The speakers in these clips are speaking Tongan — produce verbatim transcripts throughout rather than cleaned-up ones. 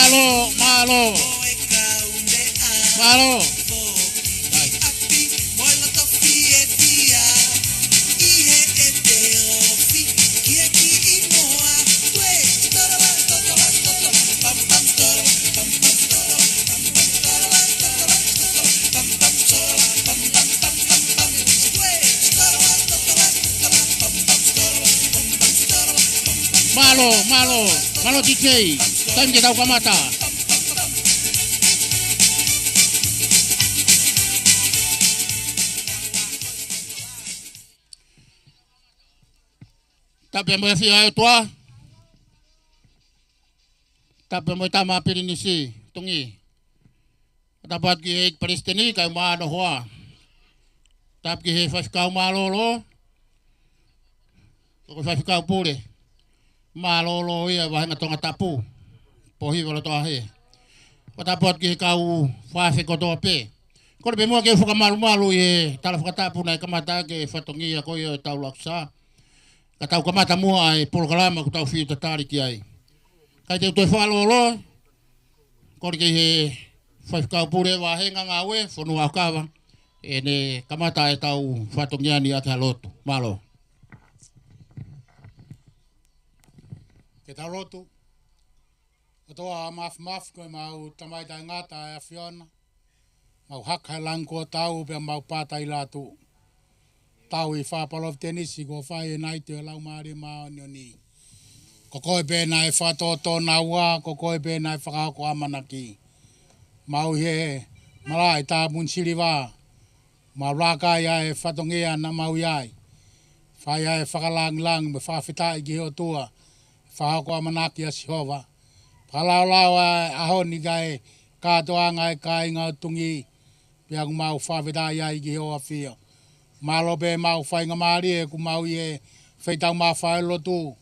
Mālō, mālō. Mālō. Mālō, mālō, mālō D J. Taimi ke tau kamata. Tapu mo e ʻafio ʻa e ʻOtua. Tapu mo e tama Pilinisi Tongi. Tapu atu ki he palesiteni, kae ʻumaʻā hono hoa. Tapu ki he faifekau mālōlō. Ko e faifekau pule mālōlō ia ʻa e vāhenga Tongatapu, Pohiva, Lotoʻahe. Tapu atu ki he kau fafine kotoa pē. Kole pē muʻa ke u fakamalumalu ʻi he tala fakatapu naʻe kamata ʻaki e fatongia ko ia ʻo e tau lakusā. Ka tau kamata muʻa ʻa e polokalama ʻoku tau fiu tatali ki ai. Kae te u toe fakalōloa, kole ki he faifekau pule vāhenga ngāue, Fonua ʻOkava, ʻene kamata ʻa e tau fatongia ni ʻaki ha lotu. Mālō. Ke tau lotu. ʻOtua Māfimafi, ko ʻemau Tamai taʻengata ʻa e ʻAfiona. Mau haka he langi kuo tau pea mau pata ʻi lātuʻu. Tau ʻi he fakapalōfitenisi kuo fai ʻe he naite ʻo e Laumālie Māʻoniʻoni. Ko koe pē naʻe fakatōtōnaua, ko koe pē naʻe fakahoko ʻamanaki. Mau ʻi he malaʻe tāpuni siliva. Mau laka ʻi he fatongia naʻa mau ʻi ai. Fai ʻa e fakalāngilangi mo e fakafetaʻi ki he ʻOtua. Fakahoko ʻamanaki ʻa Sihova. Fakalaolao ʻa e ʻaho ni kae kātoanga ʻa e kāinga ʻo Tongi. Pea ʻoku mau fakafetaʻi ai ki hoʻo ʻafio. Mālō pē ʻemau faingamālie ʻoku mau ʻi he feitau mafai lotu.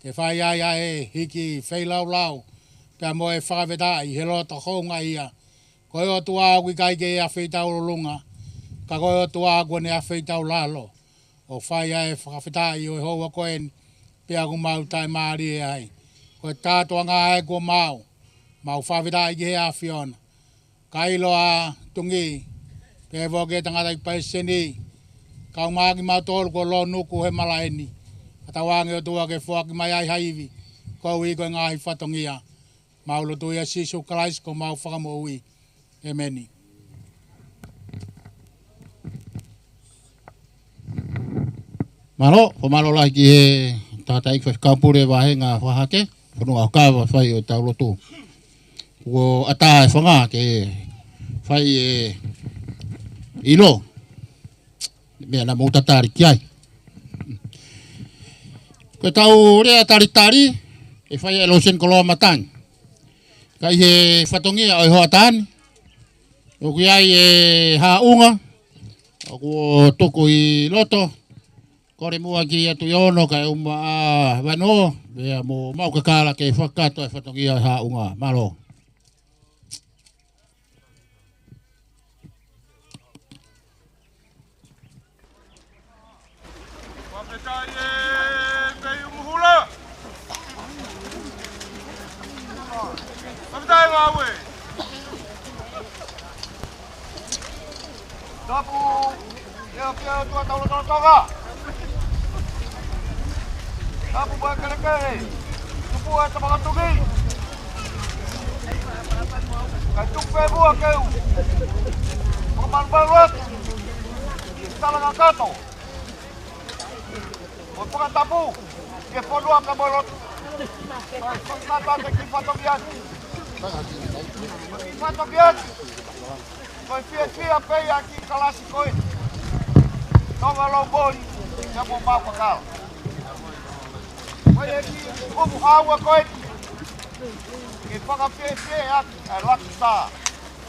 Ke fai ai ʻa e hiki feilaulau. Pea mo e fakafetaʻi he loto houngaʻia. Ko e ʻOtua ʻoku ʻikai ke ʻi ai ha feitau ʻi ʻolunga. Ka ko e ʻOtua ʻoku ne ʻi ai ha feitau ʻi lalo. ʻO fai ʻa e fakafetaʻi ʻo e houa ko eni. Pea ʻoku mau taʻemālie ai. Ko e kātoanga ē kuo mau. Mau fakafetaʻi ki he ʻAfiona. Ka ʻilo ʻa Tongi, pea foki e tangataʻeiki palesiteni, kae ʻumaʻā kimautolu kuo lōnuku he malaʻe ni. Ka tauange ʻOtua ke foaki mai ai ha ivi, koeʻuhi ko e ngaahi fatongia. Mau lotu ʻia Sīsū Kalaisi ko homau Fakamoʻui. ʻĒmeni. Mālō, fakamālō lahi ki he tangataʻeiki faifekau pule vāhenga fakahahake, Fonua ʻOkava, fai ʻo e tau lotu. Kuo ʻatā e fanga ke fai e ʻilo. Meʻa naʻa mou tatali ki ai. Ko e tau lea talitali, ʻe fai ʻe Loseni Koloa Matangi. Ka ʻi he fatongia ʻo e hoʻatā ni, ʻoku ʻi ai e haʻunga, ʻoku tuku ʻi loto, kole muʻa kia Tuʻiono kae ʻumaʻā Vano, pea mo Maukakala ke fakakakato e fatongia ʻo e haʻunga. Mālō. Fakafetaʻi e Pei Umuhula. Fakafetaʻi ngāue. Tapu, ʻe ʻafio ʻOtua Taulotolotonga. Tapu mo e kelekele. Tupu e tama Tongi. Kae tuku pē muʻa ke u fakamalumalu atu. Tala kakato. ʻO fakatapu ki he fonua pea mo e lotu. Fakatapu ki he fatongia ni. Ki he fatongia ni. Ko e fiefia pē ia ki he kalasi ko ē. Tonga Lou Moli, pea mo Maukakala. Ko e kiʻi kupu haua ko ē. Ke fakafiefia ʻaki ʻa e laki tā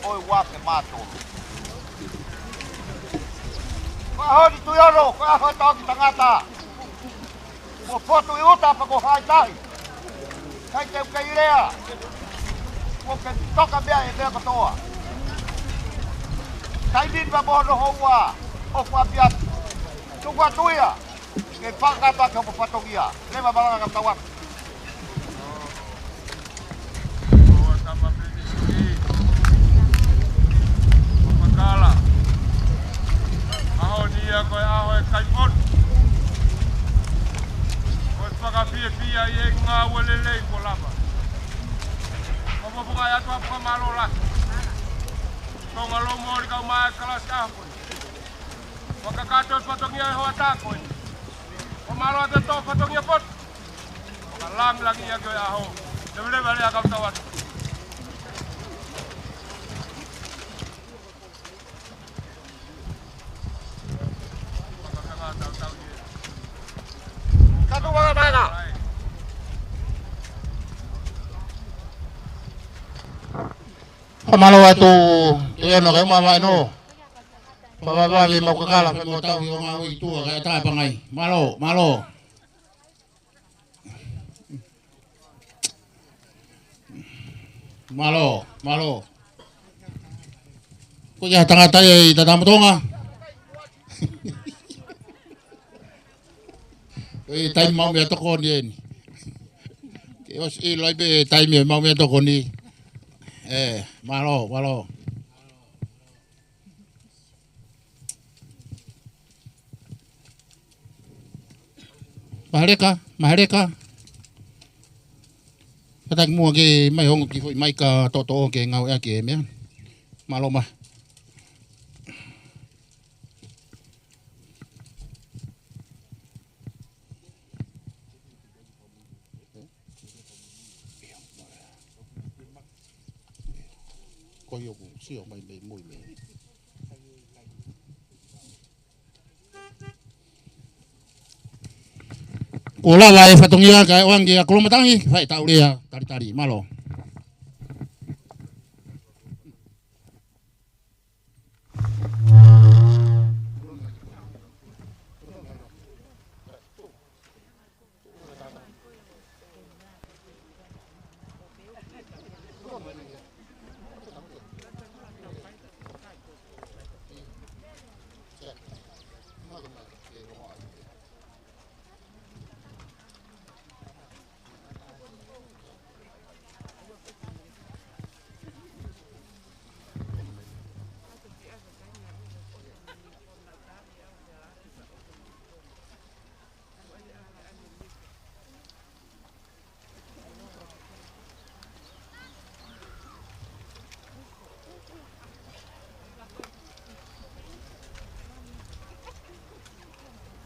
ʻo e ua pe mātolo. Ko e ʻaho ni Tuʻiono, ko e ʻaho e toki tangata. Kuo fotu ʻi ʻuta pea kuo haʻi tahi. ʻIkai te u kei lea. Kuo ke toka meʻa e meʻa kotoa. Taimi ni pea mo hono houa ʻoku ʻapiʻapi. Tuku atu ia. Ke fakakakato ʻaki homo fatongia. Leva malanga ka tau atu. ʻAho ni ia ko e ʻaho ʻe kai potu. Ko e fakafiefia ʻi he ngāue lelei kuo lava. Ko e fofonga ʻi he ʻOtua fakamālō lahi. Tonga lou moli kau mai kalasi ʻaho ko eni. Fakakakato e fatongia ʻo e hoʻatā ko eni. Ko e mālō atu e tō fatongia potu. Fakalāngilangiʻia ki he ʻaho. Leveleva lea kau tau atu. Katu waka maena. Fakamālō atu, te ono kai uma mai no. Papa papa ke mau kakala, fai mo tau i o ngā ui tua, kai tā pangai. Mālō, mālō. Mālō, mālō. Ko ia tangata ia ʻi Tatamu Tonga. Ko e taimi mau meʻatokoni eni. Ke ʻosi ʻilo ai pē taimi mau meʻatokoni. ʻE, mālō, mālō. Mahaleka, mahaleka. Kātaki muʻa ke mai hongo ki foʻi maika toʻotoʻo ke ngāueʻaki e meʻa. Mālō ma. Ko ia ʻoku sio mai mei mui mei. Kuo lava e fatongia kae ʻoange ʻa Kolomatangi, fai tau lea, talitali, mālō.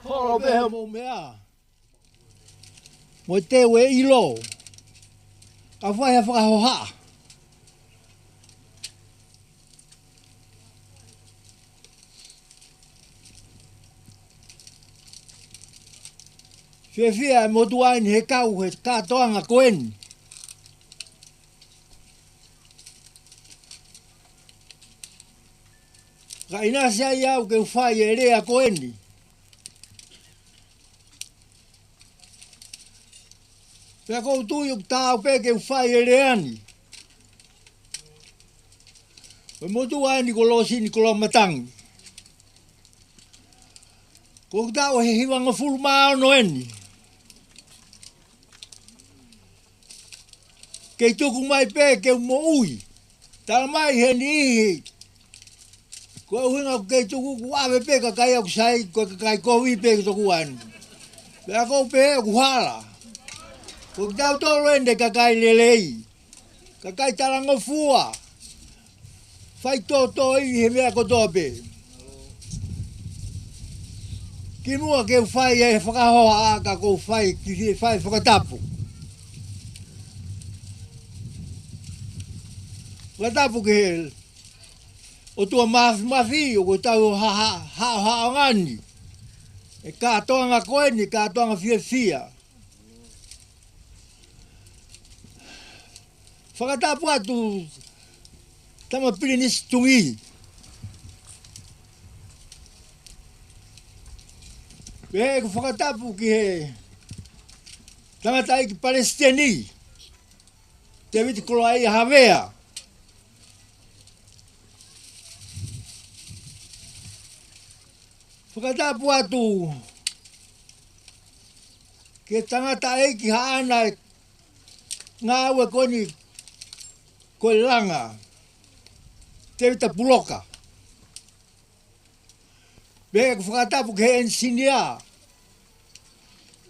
Holo pē hoʻomou meʻa. Mo e teu e ʻilo. Ka fai ha fakahohaʻa. Fiefia e motuʻa ni he kau he kātoanga ko eni. Ka ʻinasi ai au ke u fai e lea ko eni. Pea ʻoku ou tui ʻoku taau pē ke u fai e lea ni. Ko e motuʻa eni ko Losini Kolomatangi. Ko ʻeku taʻu ʻe hivangofulu mā ono eni. Kei tuku mai pē ke u moʻui. Tala mai he niʻihi. Ko e ʻuhinga ʻoku kei tuku ʻoku ʻave pē kakai ʻoku sai, ko e kakai kovi pē ʻoku tuku ai. Pea ʻoku ou pehē ʻoku hala. Ko kitautolu eni kakai lelei. Kakai talangofua. Faitotoʻi he meʻa kotoa pē. Kimuʻa ke u fai e fakahohaʻa ka ʻoku ou fai, kiʻi fai fakatapu. Fakatapu ki he ʻOtua Māfimafi ʻoku tau ha, ha, ha, haʻongani. E kātoanga ko eni, kātoanga fiefia. Fakatapu atu Tama Pilinisi Tungī. Pea ʻoku ou fakatapu ki he tangataʻeiki palesiteni, Tēvita Koloaʻia Havea. Fakatapu atu ki he tangataʻeiki haʻana e ngāue ko eni ko e langa, Tēvita Puloka. Pea ʻoku fakatapu ki he ʻenisinia.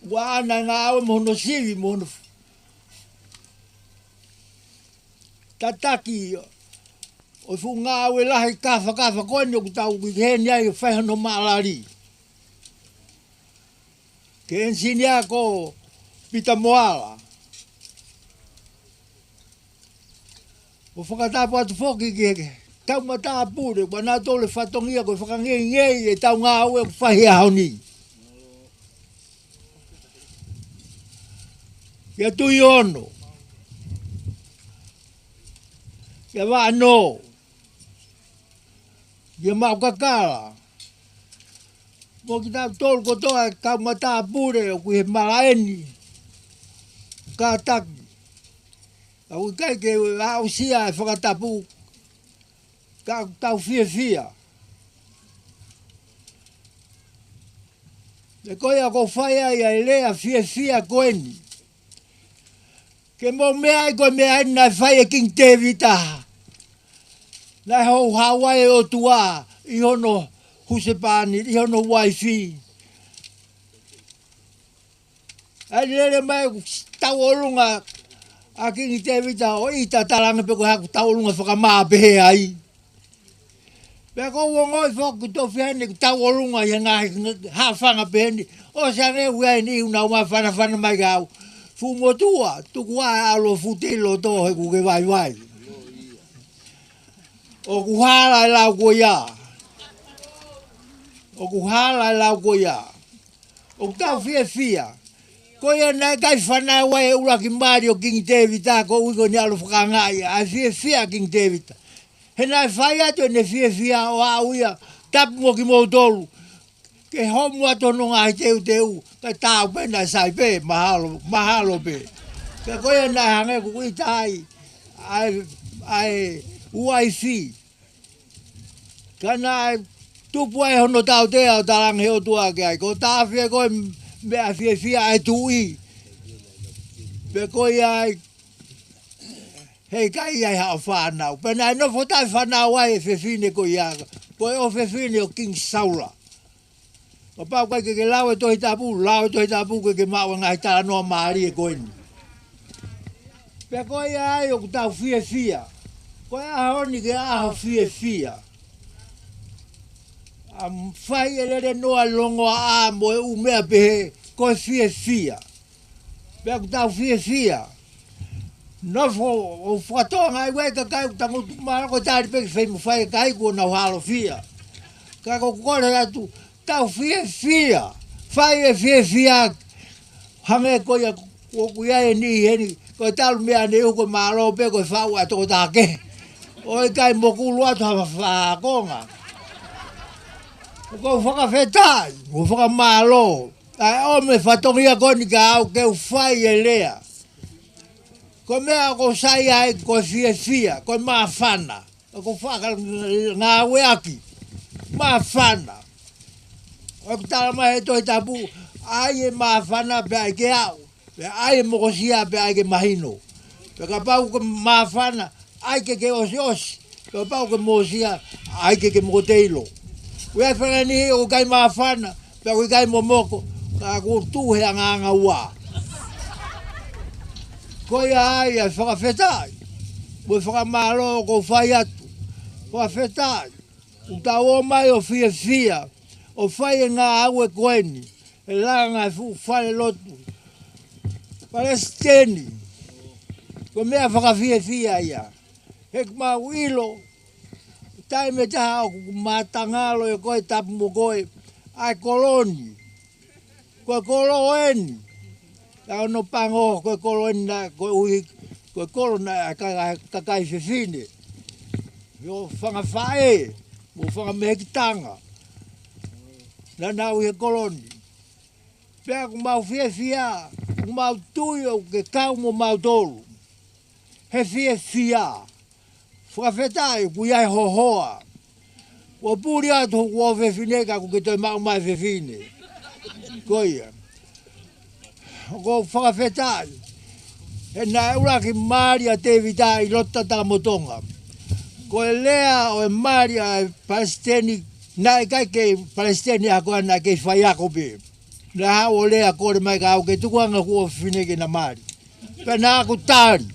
ʻOku ʻaʻana e ngāue mo hono sivi, mo hono tataki ʻo e fuʻu ngāue lahi kafakafa ko eni ʻoku tau ʻi heni ai ʻo fai hono maʻalali. Ki he ʻenisinia ko Pita Moala. ʻO fakatapu atu foki ki he kau matāpule, ʻoku ʻanautolu e fatongia ko e fakangeingei ʻetau ngāue ʻoku fai he ʻaho ni. Kia Tuʻiono. Kia Vaʻanō. Kia Maʻukakala. Mo kitautolu kotoa e kau matāpule ʻoku ʻi he malaʻe ni. Kātaki. ʻOku ʻikai ke aʻusia e fakatapu. Ka ʻoku tau fiefia. Pea ko ia ʻoku ou fai ai ʻa e lea fiefia ko eni. Ke mou meaʻi ko e meʻa eni naʻe fai ʻe Kingi Tēvita. Naʻe houhau ai e ʻOtua ʻi hono husepāniti, ʻi hono uaifi. ʻA e lele mai ʻoku tauʻolunga ʻa Kingi Tēvita ʻo ʻita, talaange pē ko e hā ʻoku tauʻolunga fakamā pehē ai. Pea ʻoku ou ongoʻi foki ʻoku tofiha ni ʻoku tauʻolunga ʻi he ngaahi haʻafanga pehē ni. ʻOsi ange ʻoku ʻi ai e niʻihi ʻoku nau māfanafana mai kiate au. Fuʻu motuʻa, tuku ā e ʻalu ʻo futi loto he ʻoku ke vaivai. ʻOku hala e lau ko ia. ʻOku hala e lau ko ia. ʻOku tau fiefia. Ko ia naʻe ʻikai fanauʻi e ʻuluaki mali ʻo Kingi Tēvita, ko ui ko eni ʻalu ʻo fakaangaʻi ʻa e fiefia ʻa Kingi Tēvita. He naʻe fai atu ʻene fiefia ʻo aʻu ia, tapu mo kimoutolu. Ke homo atu hono ngaahi teuteu, kae taau pē naʻe sai pē, mahalo, mahalo pē. Ka ko ia naʻe hangē ʻoku ʻita ai, ʻa e, ʻa e uaifi. Ka naʻe tupu ai hono tautea ʻo talaange he ʻOtua ki ai. Ko e taʻafi ē ko e meʻa fiefia ʻa e tuʻi. Pea ko ia ai, heʻikai ai haʻo fānau. Pea naʻe nofo taʻefanauʻi e fefine ko ia. Ko e ʻofefine ʻo Kingi Saula. Kapau ʻoku ʻikai ke ke lau e Tohi Tapu, lau e Tohi Tapu ke ke maʻu e ngaahi talanoa mālie ko eni. Pea ko ia ai ʻoku tau fiefia. Ko e ʻaho ni ko e ʻaho fiefia. ʻA e fai e lele noa longoaʻa mo e ʻū meʻa pehē, ko e fiefia. Pea ʻoku tau fiefia. Nofo ʻo fakatokangaʻi ʻe he kakai ʻoku tangutu mālō ko e tali pē ke fai mo fai e kakai kuo nau halofia. Ka ʻoku ou kole atu, tau fiefia. Fai e fiefia. Hangē ko ia ʻoku ʻi ai e niʻihi heni. Ko e talu meʻa ne uku mālō pē ko e faʻu ʻa e tokotaha kehe. ʻOku ʻikai mokulu atu ha faʻakonga. ʻOku ou fakafetaʻi, ʻoku ou fakamālō. ʻA e ʻomi e fatongia ko eni kia au ke u fai e lea. Ko e meʻa ʻoku ou sai ai, ko e fiefia, ko e māfana. ʻOku ou fakangāueʻaki, māfana. ʻOku tala mai he Tohi Tapu, ʻai e māfana pea ʻai ke aʻu. Pea ʻai e mokosia pea ʻai ke mahino. Pea kapau ʻoku ke māfana, ʻai ke ke ʻosiʻosi. Pea kapau ʻoku ke mokosia, ʻai ke ke mokoteilo. ʻOku ʻi ai e faʻahinga niʻihi ʻoku ʻikai māfana, pea ʻoku ʻikai momoko, ka ʻoku tuʻu he angaanga ua. Ko ia ai ʻa e fakafetaʻi. Mo e fakamālō ʻoku ou fai atu. Fakafetaʻi. ʻOku tau ō mai ʻo fiefia. ʻO fai e ngāue ko eni. He langa e fuʻu fale lotu. Palesiteni, ko e meʻa fakafiefia ia. He ʻoku mau ʻilo, taimi ʻe taha ʻoku mātangalo ʻe koe, tapu mo koe, ʻa e kolo ni. Ko e kolo eni. ʻA hono pango, ko e kolo eni naʻe, ko e ʻuhi, ko e kolo naʻe ʻa e ka-, kakai fefine. ʻO fanga faʻē, mo fanga mehekitanga. Naʻa nau ʻi he kolo ni. Pea ʻoku mau fiefia, ʻoku mau tui ʻoku ke kau mo mautolu. He fiefia. Fakafetaʻi, ʻoku ʻi ai ho hoa. Kuo puli atu hoku ʻofefine ka ʻoku ke toe maʻu mai fefine. Ko ia. ʻOku ou fakafetaʻi. He naʻe ʻuluaki mali ʻa Tēvita ʻi loto Tatamotonga. Ko e lea ʻo e mali ʻa e Palesiteni Naʻe ʻikai ke palesiteni ako, naʻe kei faiako pē. Naʻe haʻu ʻo lea, kole mai ka au ke tukuange hoku ʻofefine ke na mali. Pea naʻa ku tali.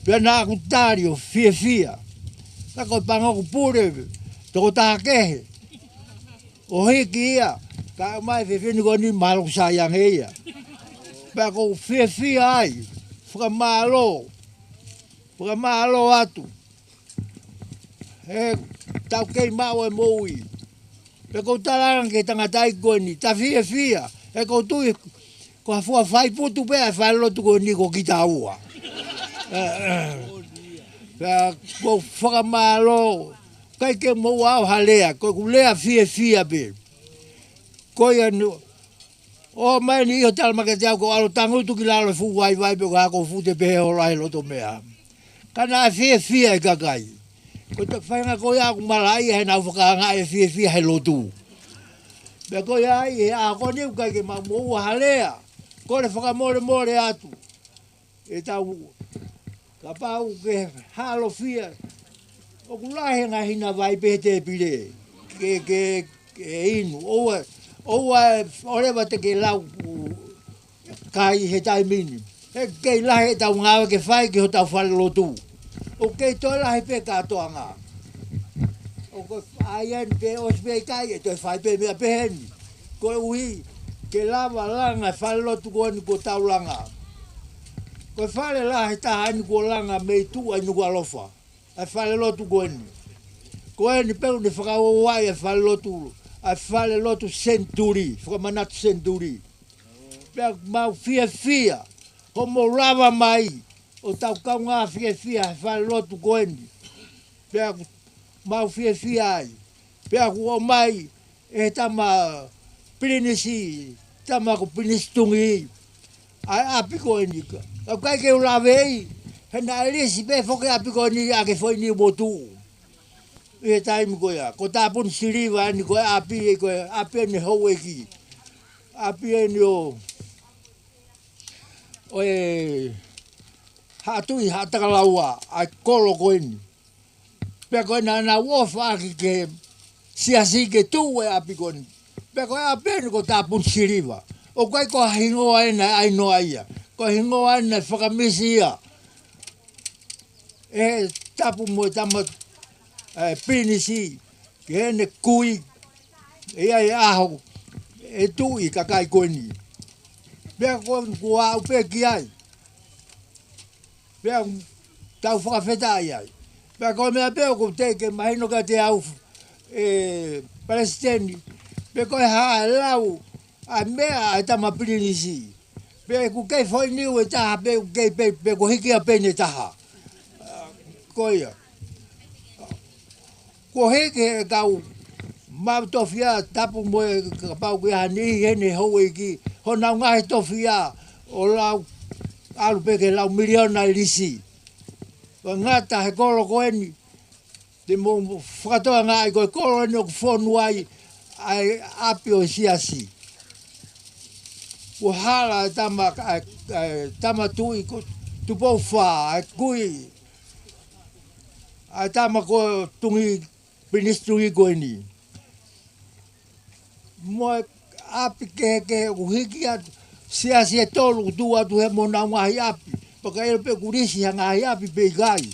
Pea naʻa ku tali ʻo fiefia. Ka ko e pango ʻoku pule, tokotaha kehe. ʻO hiki ia, ka ʻomai fefine ko eni mālō sai ange ia. Pea ʻoku ou fiefia ai, fakamālō, fakamālō atu. He tau kei maʻu e moʻui. Pea ʻoku ou talaange ki he tangataʻeiki ko eni, ta fiefia, he ʻoku ou tui, ko ha fua faiputu pē ʻa e falelotu ko eni ko kitaua. Pea ʻoku ou fakamālō, ʻikai ke mou ʻai ha lea, ko ʻeku lea fiefia pē. Ko ia nu, ʻomai ni ʻi hoʻo tala mai kiate au ko e ʻalu ʻo tangutu ki lalo e fuʻu vaivai pe ko e hā, ko e fuʻu te pehē holo ai loto meʻa. Ka naʻe fiefia e kakai. Ko e faʻahinga ko ia ʻoku malaʻia heʻenau fakaangaʻi e fiefia he lotu. Pea ko ia ai, he ʻaho ko eni ʻoku ʻikai ke maʻu moua ha lea. Kole fakamolemole atu. ʻE tau, kapau ke halofia, ʻoku lahi e ngaahi hina vai pē he tēpile, ke, ke, ke inu. ʻOua, ʻoua ʻe ʻoleva te ke lau kai he taimi ni. He kei lahi ʻetau ngāue ke fai ki hotau falelotu. ʻOku kei toe lahi pē kātoanga. ʻOku ʻai eni pē ʻosi pē ʻikai, ʻe toe fai pē meʻa pehē ni. Koeʻuhi ke lava langa e falelotu ko eni kuo tau langa. Ko e fale lahi taha eni kuo langa mei tuʻa ʻi Nukuʻalofa. ʻA e falelotu ko eni. Ko eni pē ʻoku ne fakaʻofoʻofa e falelotu, ʻa e falelotu senituli, fakamanatu senituli. Pea mau fiefia, hoʻomou lava mai, ʻo tau kaungā fiefia he falelotu ko eni. Pea mau fiefia ai. Pea ʻoku ʻomai ʻe he tama pilinisi, tama ko Pilinisi Tungi, ʻa e ʻapi ko eni ka. ʻOku ʻikai ke u laveʻi, he naʻe lisi pē foki e ʻapi ko eni ʻaki e foʻi niu motuʻu. ʻI he taimi ko ia, ko Tāpuni Siliva eni ko e ʻapi, ko e ʻapi eni houʻeiki. ʻApi eni ʻo, ʻo e Haʻa Tuʻi Haʻatakalaua, ʻa e kolo ko eni. Pea ko ena naʻa nau ʻofa ʻaki ki he siasi ke tuʻu e ʻapi ko eni. Pea ko e ʻapi eni ko Tāpuni Siliva. ʻOku ʻikai ko ha hingoa ena ʻe ʻai noa ia. Ko e hingoa ena ʻe fakamisi ia ʻe Tapu mo e tama, ē, pilinisi, ki heʻene kui, ʻe ʻi ai e ʻaho ʻe tuʻi e kakai ko eni. Pea ko eni kuo aʻu pē ki ai. Pea tau fakafetaʻi ai. Pea ko e meʻa pē ʻoku teʻeki ke mahino kiate au, ē, palesiteni, pe ko e hā e lau ʻa e meʻa ʻa e tama pilinisi. Pe ʻoku kei foʻi niu ʻe taha, pe ʻoku kei pē, pe ko e hiki ia pē ʻe taha. Ko ia. Kuo hiki e kau maʻu tofiʻa, Tapu mo e, kapau ko e hā, ʻi heʻene houʻeiki, honau ngaahi tofiʻa, ʻo lau, ʻalu pē ki he lau miliona e lisi. ʻO ngata he kolo ko eni, te mou fakatokangaʻi ko e kolo eni ʻoku fonu ai ʻa e ʻapi ʻo e siasi. Kuo hala e tama, ʻa e, ʻa e tama tuʻi ko Tupou Fā, ʻa e kui, ʻa e tama ko Tungi, Pilinisi Tungi ko eni. Mo e ʻapi kehekehe ʻoku hiki atu, siasi ʻe tolu ʻoku tuʻu atu he mo honau ngaahi ʻapi. Pea ka ʻilo pe ʻoku lisi ha ngaahi ʻapi pe ʻikai.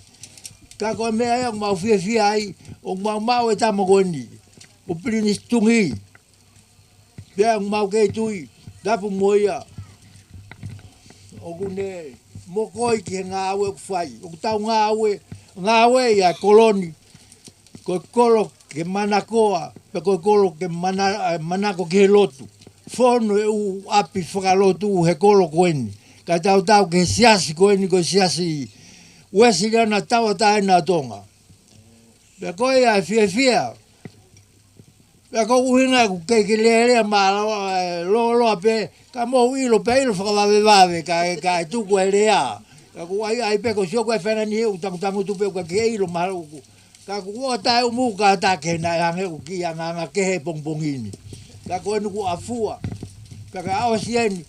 Ka ko e meʻa ia ʻoku mau fiefia ai, ʻoku mau maʻu e tama ko eni, ko Pilinisi Tungi. Pea ʻoku mau kei tui, Tapu mo ia, ʻoku ne mokoi ki he ngāue ʻoku fai. ʻOku tau ngāue, ngāue ia e kolo ni, ko e kolo ke manakoa, pe ko e kolo ke mana-, ē, manako ki he lotu. Fonu e ʻū ʻapi fakalotu he kolo ko eni. Kae tautau ki he siasi ko eni, ko e Siasi Uēsiliana Tauʻatāina ʻo Tonga. Pea ko ia e fiefia. Pea ko e ʻuhinga ʻoku kei ke lelea mālōlō, ē, lōloa pē, ka mou ʻilo pē, ʻilo fakavavevave, kae, kae tuku e lea. Ka ʻoku ʻai, ʻai pē ko e sio ko e fenga ni ʻoku tangutangutu pē, ʻoku ke ʻilo mahalo ʻoku. Ka ʻoku ʻoua ʻe taʻeʻumu kātaki he naʻe hangē ʻoku kiʻi angaanga kehe pongipongi ni. Ka ko eni kuo ʻafua. Ka ka ʻosi eni.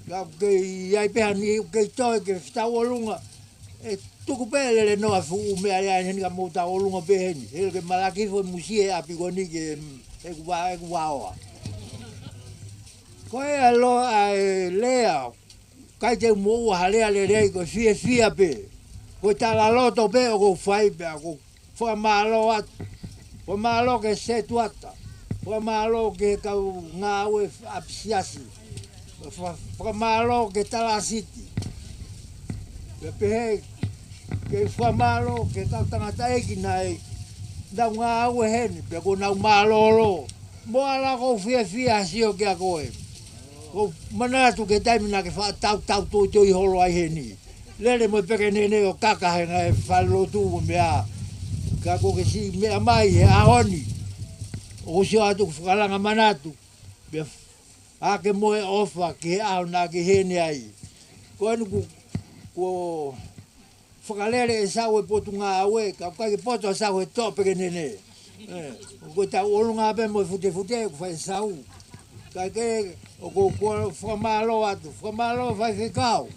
Ka ʻoku kei ʻi ai pē ha niʻihi ʻoku kei toe ke fetauʻolunga. ʻE Tuku pē lele noa fuʻu meʻa ia heni ka mou tau ʻolunga pē heni. He ke malaki fo musie ʻapi ko eni ke he kuva, he kuva oa. Ko e loa e lea, kai te moʻua ha lea lelei ko e fiefia pē. Ko e talaloto pē ʻoku ou fai pē ʻoku ou fakamālō atu. Fakamālō ki he setuata. Fakamālō ki he kau ngāue ʻapisiasi. Fa-, fakamālō ki he talasiti. Pea pehē ke fakamālō ki he kau tangataʻeiki naʻe nau ngāue heni, pea ko nau mālōlō. Mo ala ʻoku ou fiefia he sio kia koe. ʻOku ou manatu ki he taimi naʻa ke faʻa tautau toitoi holo ai heni. Lele mo e pekenene ʻo kaka he ngaahi falelotu mo e meʻa. Ka ko ke siʻi meʻa mai he ʻaho ni. ʻOku ou sio atu ʻoku fakalanga manatu. Pea ʻa ke mo e ʻofa ki he ʻaho naʻa ke heni ai. Ko eni kuo, kuo fakalele e sau e potungāue, ka ʻoku ʻikai ke poto ʻa e sau he toʻa pekenene. ʻE, ʻoku tau ʻolunga pē mo e futefute, ʻoku fai e sau. Ka ke, ʻoku, ʻoku ou fakamālō atu, fakamālō faifekau.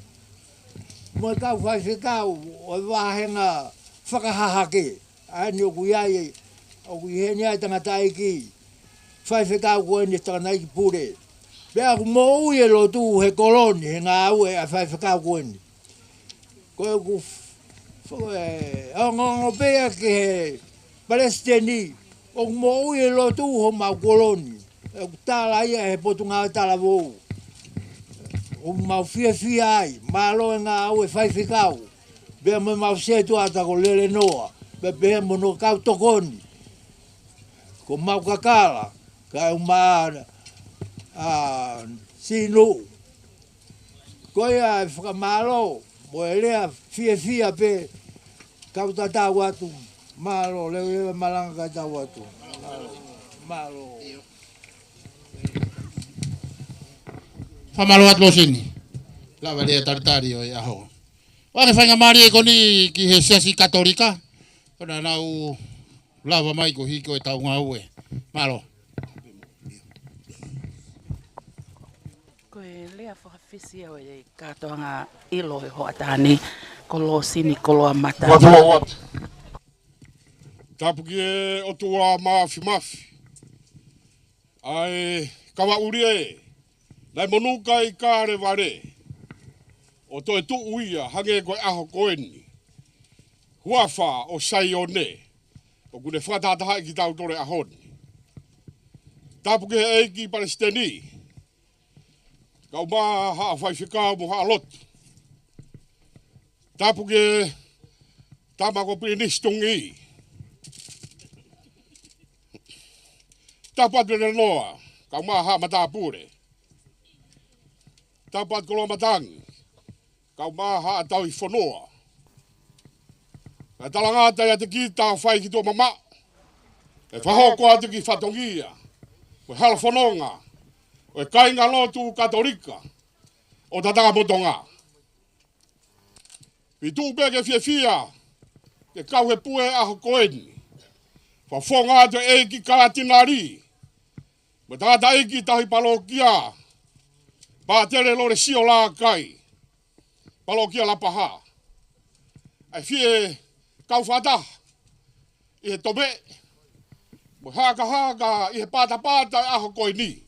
Mo e kau faifekau, ʻo e vāhenga fakahahake. ʻA eni ʻoku ʻi ai, ʻoku ʻi heni ai tangataʻeiki. Faifekau ko eni tangataʻeiki pule. Pea ʻoku moʻui e lotu he kolo ni, he ngāue ʻa e faifekau ko eni. Ko e ʻoku f-, f-, e, ongoongo pē ia ki he palesiteni, ʻoku moʻui e lotu homau kolo ni. ʻOku tala ia he potungāue talavou. ʻOku mau fiefia ai, mālō e ngāue faifekau. Pea mo e mau setuata ko lele noa. Pea pehē mo hono kau tokoni. Ko mau kakala, ka e uma a sinu. Ko ia e fakamālō, mo e lea fiefia pē, kau tatau atu, mālō, leveleva malanga ka tau atu. Mālō. Fakamālō atu Losini. Lava lea talitali ʻo e ʻaho. ʻOku ʻi ai e faingamālie ko eni ki he Siasi Katolika. Ko ʻenau lava mai ko hiko e tau ngāue. Mālō. Ko e lea fakafisi ʻo e kātoanga ʻilo e hoʻatā ni, ko Losini Koloa Mata. Ua tolo atu. Tapu ki he ʻOtua Mafimafi. ʻA e kavaʻuli ē, naʻe monuka ʻi Kalevale, ʻo toe tuʻu ia hangē ko e ʻaho ko eni. Huafa ʻo Saione, ʻoku ne fakatahatahaʻi kitautolu he ʻaho ni. Tapu ki he ʻEiki Palesiteni, kae ʻumaʻā haʻa faifekau mo haʻa lotu. Tapu ki he tama ko Pilinisi Tungī. Tapu atu Lele Noa, kae ʻumaʻā haʻa matāpule. Tapu atu Koloa Matangi, kae ʻumaʻā haʻa tauhi fonua. Kae talangata ʻiate kita ʻo fai ki tuʻa mamaʻo. ʻE fakahoko atu ki he fatongia, ko e hala fononga ʻo e kāingalotu Katolika ʻo Tataga mo Tonga. Pea tuʻu pē ke fiefia, ke kau he pue ʻaho ko eni. Fakafofonga atu e ʻEiki Katinali, mo e tangataʻeiki tauhi palokia, Pātele Lolesio Lakai, palokia Lapaha. ʻA e fie kau fakataha, ʻi he tome, mo e hakahaka, ʻi he patapata e ʻaho ko eni.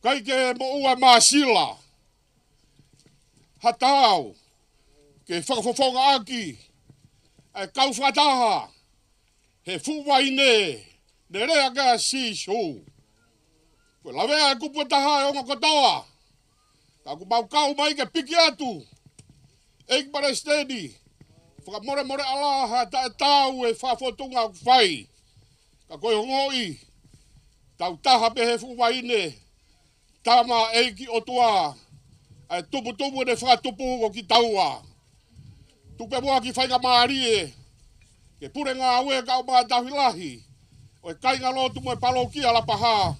ʻIkai ke moʻua e māsila, ha taau, ke fakafofongaʻaki, ʻa e kau fakataha, he fuʻu vaine, ne lea ki ai ʻa Sīsū. Ko e lavea e kupu ʻe taha ʻa e ongo kotoa. Ka ʻoku mau kau mai ke piki atu. ʻEiki Palesiteni, fakamolemole ʻalā ha taʻetaau e fakafotunga ʻoku fai. Ka ko e ongoʻi, tau taha pē he fuʻu vaine, tama ʻEiki ʻOtua, ʻa e tuputupu ʻene fakatupu ko kitaua. Tuku pē muʻa ha kiʻi faingamālie, ke pule ngāue kae ʻumaʻā e tauhi lahi ʻo e kāingalotu mo e palokia Lapaha,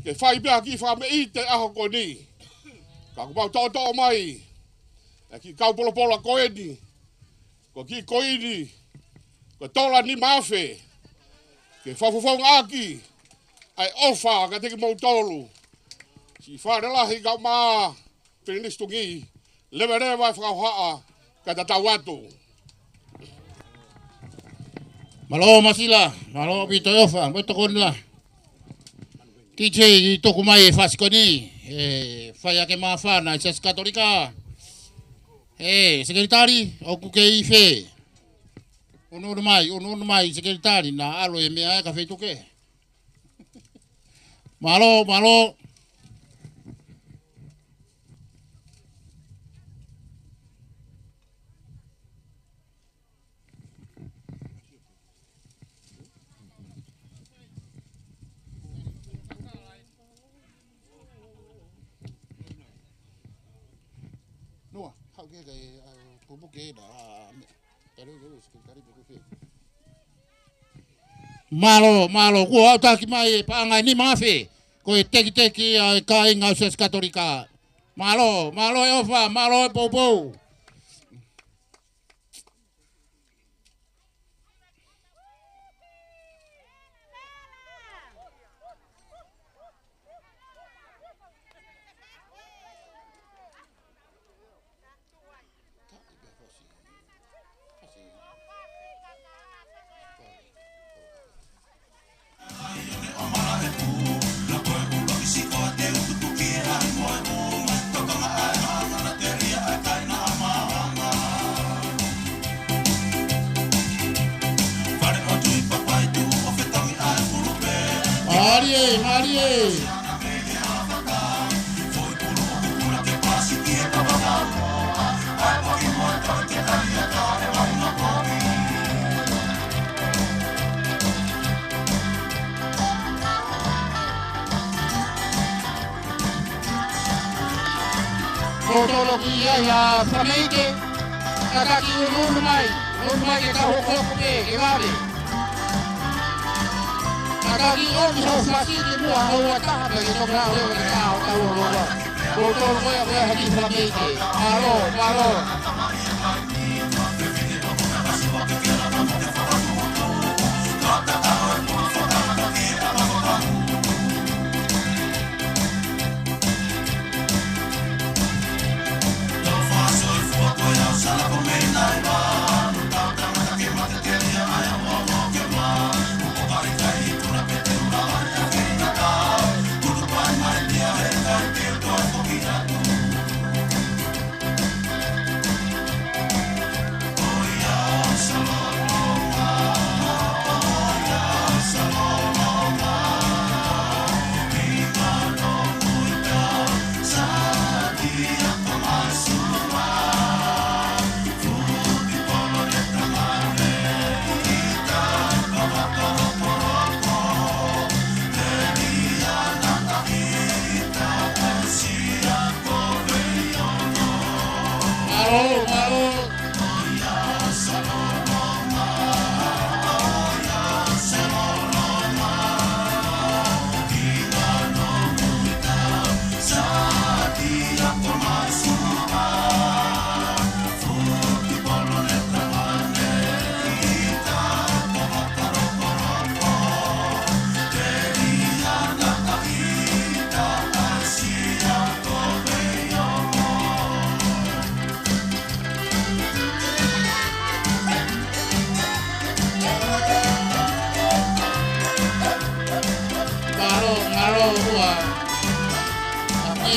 ke fai pē ha kiʻi fakameʻite ʻaho ko eni. Ka ʻoku mau toʻotoʻo mai, ʻa e kiʻi kau polopola ko eni, ko e kiʻi koini, ko e tola nima afe, ke fakafofongaʻaki ʻa e ʻofa kiate kimoutolu. Siʻi Fale Lahi kae ʻumaʻā Pilinisi Tungī, leveleva e fakahohaʻa, Ka tatau atu. Mālō Masila, mālō ʻaupito ʻEofa, mo e tokoni lā. T J, ʻi tuku mai e fasi ko eni, ʻe fai ʻaki e māfana ʻi he Siasi Katolika. ʻE, Sekelitali, ʻoku ke ʻi fē? ʻUnuʻunu mai, ʻunuʻunu mai, Sekelitali, naʻa ʻalu e meʻa ē ka feituʻu kehe. Mālō, mālō. Noa, hau ke kai, ʻa, pupu ke da, ʻa, me, tare ke usi ke kari pupu ke. Mālō, mālō, kuo ʻautaki mai e paʻanga ʻe nima afe, ko e tekiteki ʻa e kāinga ʻo e Siasi Katolika. Mālō, mālō ʻEofa, mālō e poupou. Mālie, mālie. Ko tolo ki ai ʻa Fakameike, kātaki ʻunuʻunu mai, ʻunu mai ke tau hokohoko pē, ke vave. Kātaki ʻomi hoʻo fasi ki muʻa hoʻo ua taha pē ke toki lau leo ke tau tau ʻo loa. Ko tolo ko ia ko ia haki Fakameike. Mālō, mālō. Mālō, mālō. Mālō, mālō, ua. ʻApē.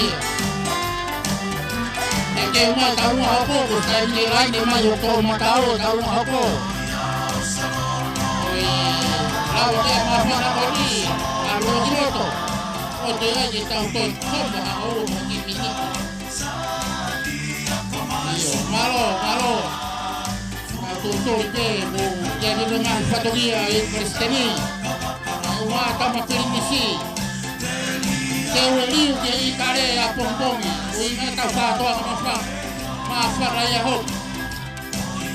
ʻE kei mai taunga hoko, ko sai ke laine mai ʻo tō mata ʻo taunga hoko. ʻOi, lau ke māfana ko eni, ʻalu ki loto. ʻO te ai ke tau toi koma ʻo mo ki mini. ʻIo, mālō, mālō. Ka tō tō pē mo ia ke me mai fatongia e Palesiteni. ʻA e ua tama Pilinisi. Te ue liu ke ʻi kale ʻapongipongi. ʻOi mai tau kātoa ka mafa. Mafa rai a hou.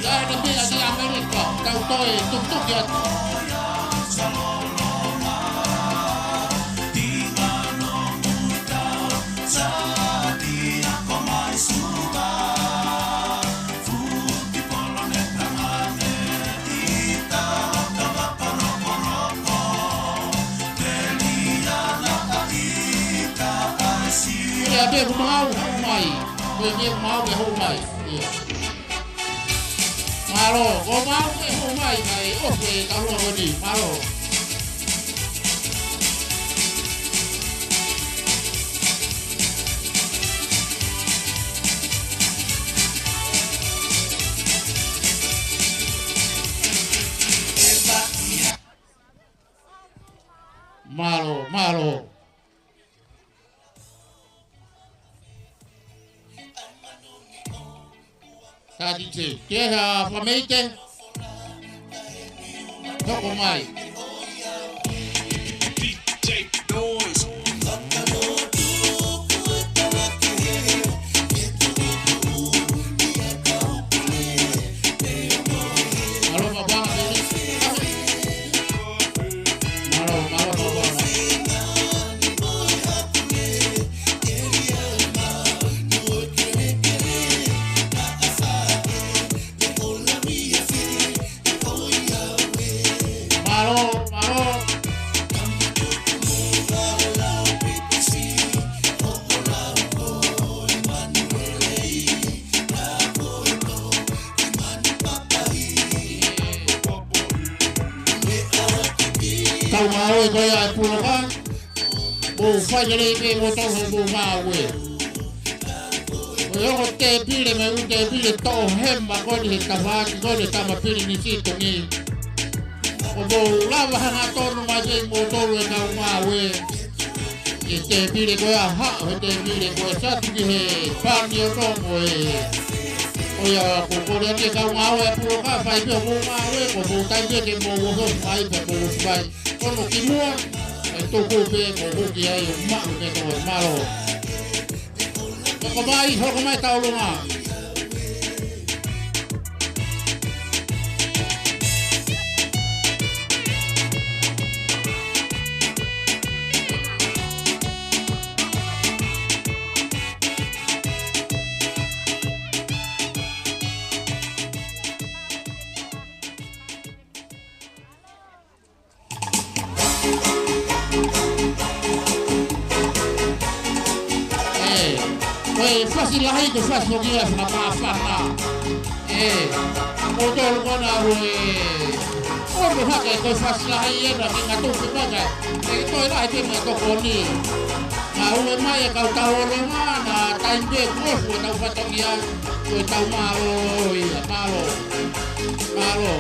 Ia ʻe te pea ki ʻAmelika. Tau toe tutuki atu. Ia, pea ku mau, hau mai. Pea, pea ku mau, pea hau mai. Ia. Mālō, ko mau ke hū mai kae ʻosi e taʻu ko eni. Mālō. Mālō, mālō. Tatite, ke ha fameite. Hoko mai. Mālō, mālō, mālō. Mālō, mālō, mālō. Mālō, mālō. Kaungāue ko ia e pulokā. Mou fai lelei pē mo tau he mou ngāue. Ko e ongo tēpile, mei he ʻū tēpile toʻohema ko eni he tafaʻaki ko eni Tama Pilinisi Tongi. ʻOku mou lava hangatonu mai kimoutolu e kaungāue. ʻI he tēpile ko ia ʻa Haʻo, he tēpile ko ia Satu ki he pani o Tongo ē. Ko ia ʻoku kole atu e kaungāue ʻa e pulokā, fai pē hoʻomou ngāue, ko hoʻomou taimi pē ke mou oho mai pē mou ofi mai. Kono ki muʻa, ʻe tuku pē mou huki ai ʻo maʻu pē ko e mālō. Hoko mai, hoko mai Taulunga. ʻE, ko e fasi lahi ko e fasi hoki ia fakamāfana. ʻE, ko tolu kona ue. Ono hake ko e fasi lahi ena ke ngatu ke maka. ʻE, ko e lahi ke ngatu ko ni. Ngāue mai e kau Taulunga na taimi pē ko fu tau fatongia. Ko e tau mālō ia, mālō. Mālō.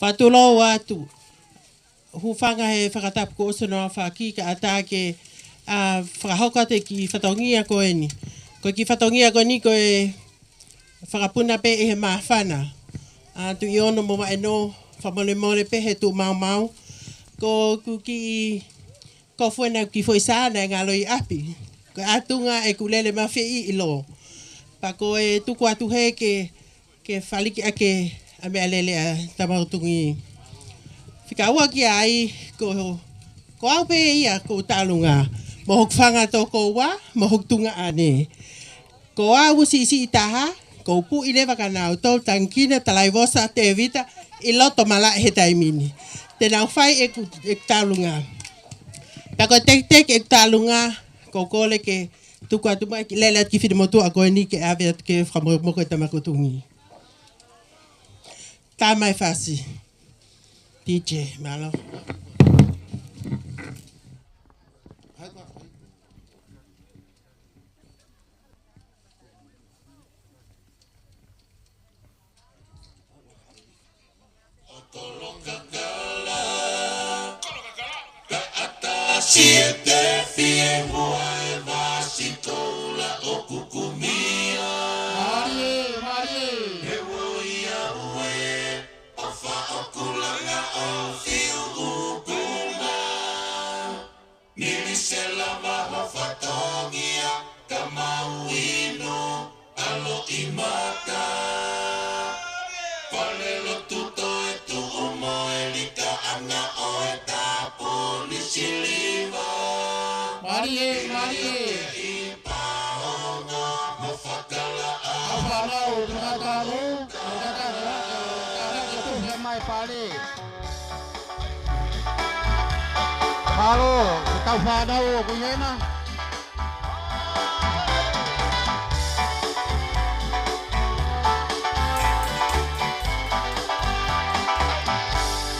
Fakatulou atu. Hūfanga he fakatapu kuo ʻosi hono aofaki kae ʻatā ke, ā, fakahoko atu e kiʻi fatongia ko eni. Ko e kiʻi fatongia ko eni ko e fakapuna pē ʻe he māfana. Ā, Tuʻi Ono mo Maʻeno, fakamolemole pē he tuʻu maumau. Ko ʻeku kiʻi kofu ena ki foʻi sā naʻe ngalo ʻi ʻapi. Ko e ʻatunga ʻeku lele mafimafi ʻi lō. Pea ko e tuku atu hē ke, ke faliki ʻaki ʻa e meʻalele ʻa Tama Tuʻi. Fika ua ki ai, ko, ko au pē ia ʻoku ou tālunga. Mo hoku fanga tokoua, mo hoku tuongaʻane. Ko au siʻisiʻi taha, ko u puʻi leva kia nautolu Tangikina, Talaivosa, Tēvita, ʻi loto malaʻe he taimi ni. Te nau fai ʻeku, ʻeku tālunga. Pea ko e teketeke ʻeku tālunga, ko u kole ke tuku atu mai ki lele atu ki he finemotuʻa ko eni ke ʻave atu ke fakamokomoko e Tama Tuʻi. Tama e fasi. D J, mālō. Kolokakala. Kaʻatasi e tefi e mua e vasi koula ʻoku kumia. Mālie, mālie. He uoi a ue, ʻofa ʻoku langa ʻo fiu ʻukuna. Nili se lava ho fatongia ka mau inu ʻa loʻimata. Fale lotu toe tuʻu mo e likaʻanga ʻo e tapu ni siliva. Mālie, mālie. ʻI paongo mo fakalaʻa. ʻA fānau ʻo tangata ʻo tangata ʻo tangata ʻo tangata ʻo mai pale. Mālō, ko e tau fānau ʻoku ʻi hena.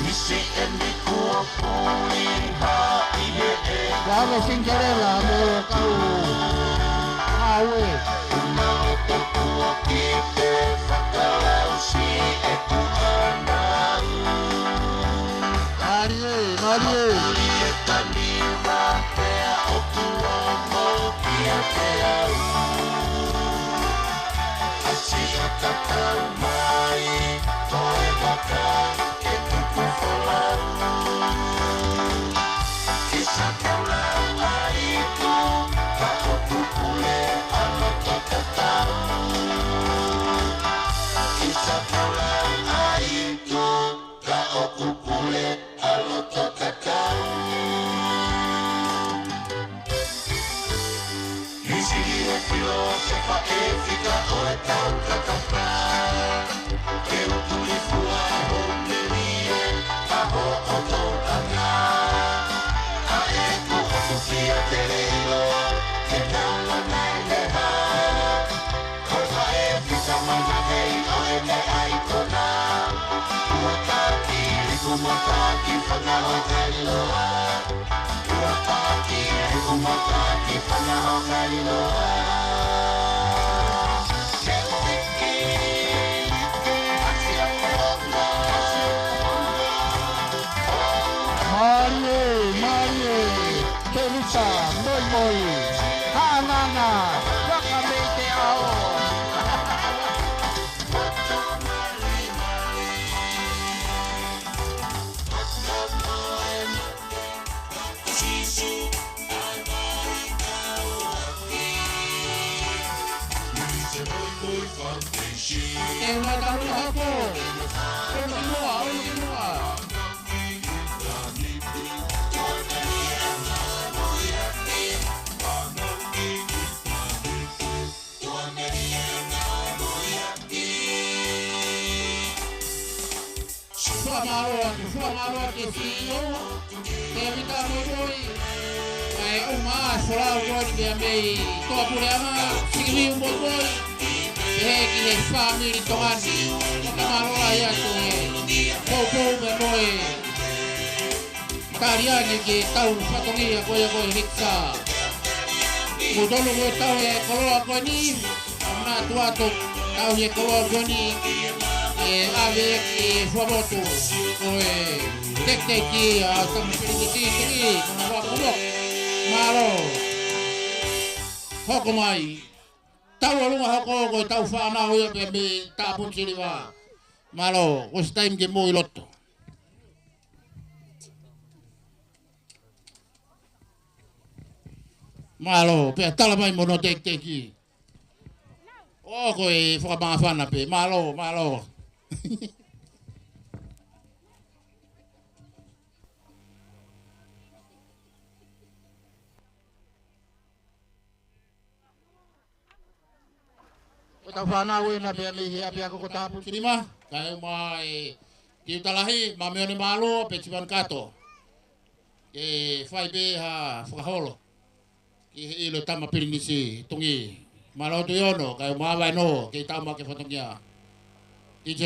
Misi eni kuo puli haʻi he ʻe. Vave Cinderella mo kau. Aue. Una o te kuo ki te fakalausi e kuanau. Mālie, mālie. Mālie tani mapea o tuongo kia te au. Asi o tatau mai, ko e vaka ke tuku folau. Ki sa kaulau ai tu, ka o kupule a loto tatau. Ki sa kaulau ai tu, ka o kupule a loto tatau. Misili e filo se faʻē fika ʻo e tau kakapa. Ke utu i fua e hou melie, a ho oto anga. A e ku otu fia tele ilo, ke tau lanai le ha. Ko e faʻē fika mana hei ʻo e meʻa i kona. Ua taki liku mataki fanga o Kaliloa. Ua taki liku mataki fanga o Kaliloa. Mālie, mālie. Tēvita, moi moi. Haʻanganga, waka mei te ao. E mai talu hako. Ono ki mua, ono ki mua. Fakamālō atu, fakamālō atu ki he C E O, Tēvita Moimoi, ʻa e ʻuma solau ko eni mei Toa Puleʻanga, Sikiviu Moimoi, pehē ki he fāmili Tonga ni, fakamālō lahi atu he poupou mo e taliangi ki he tau fatongia ko ia ko e Hexa. Mou tonu mo e tau e koloa ko eni, ʻa e manatu atu, tau e koloa ko eni, ʻa ʻAve ki Fuamotu, ko e tekiteki ʻa Tama Pilinisi Tuʻi, ko na Fuamotu. Mālō. Hoko mai. Tau ʻalunga hoko ko e tau fānau ia pē mei Tāpuni Siliva. Mālō, ko e taimi ke mou ʻi loto. Mālō, pea tala mai mo hono tekiteki. ʻO ko e fakamāfana pē, mālō, mālō. Ko e tau fānau ena pea mei he ʻapiako ko Tāpuni Siliva, kae ʻumaʻā e Tiuta Lahi, Mamione Mālō, pea Tivani Kato. Ke fai pē ha fakaholo ki he ʻilo Tama Pilinisi Tuʻi. Mālō Tuʻiono, kae ʻumaʻā Vaenō, ke tau maʻu e fatongia. D J.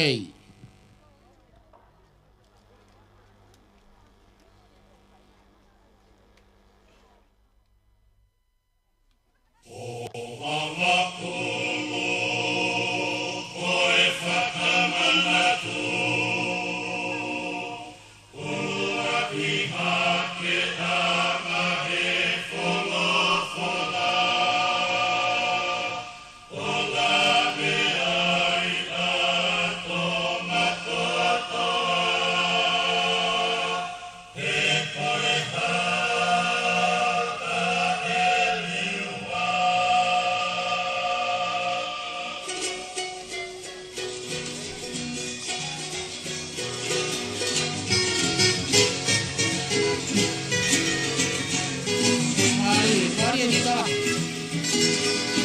Mālie, mālie ni ka.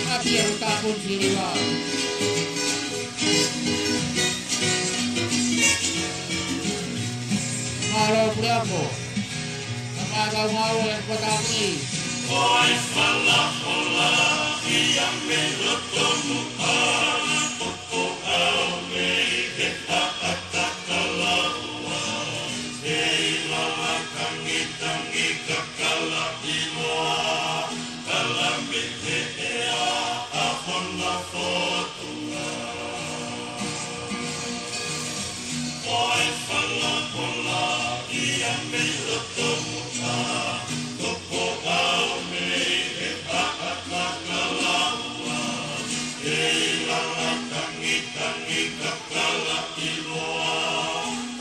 ʻApiako Tāpuni Siliva. Mālō Puleako. Ka mai kau mau e kota pui. Ko e fala fala ia mei loto muʻa, ko ko au mei he taʻata kalaua. Kei lava tangi tangi kakala ʻiloa, kala mei he ʻea ʻa hona fotu. Ko e fala fala ia mei loto muʻa, ko ko au mei he taʻata kalaua. Kei lava tangi tangi kakala ʻiloa,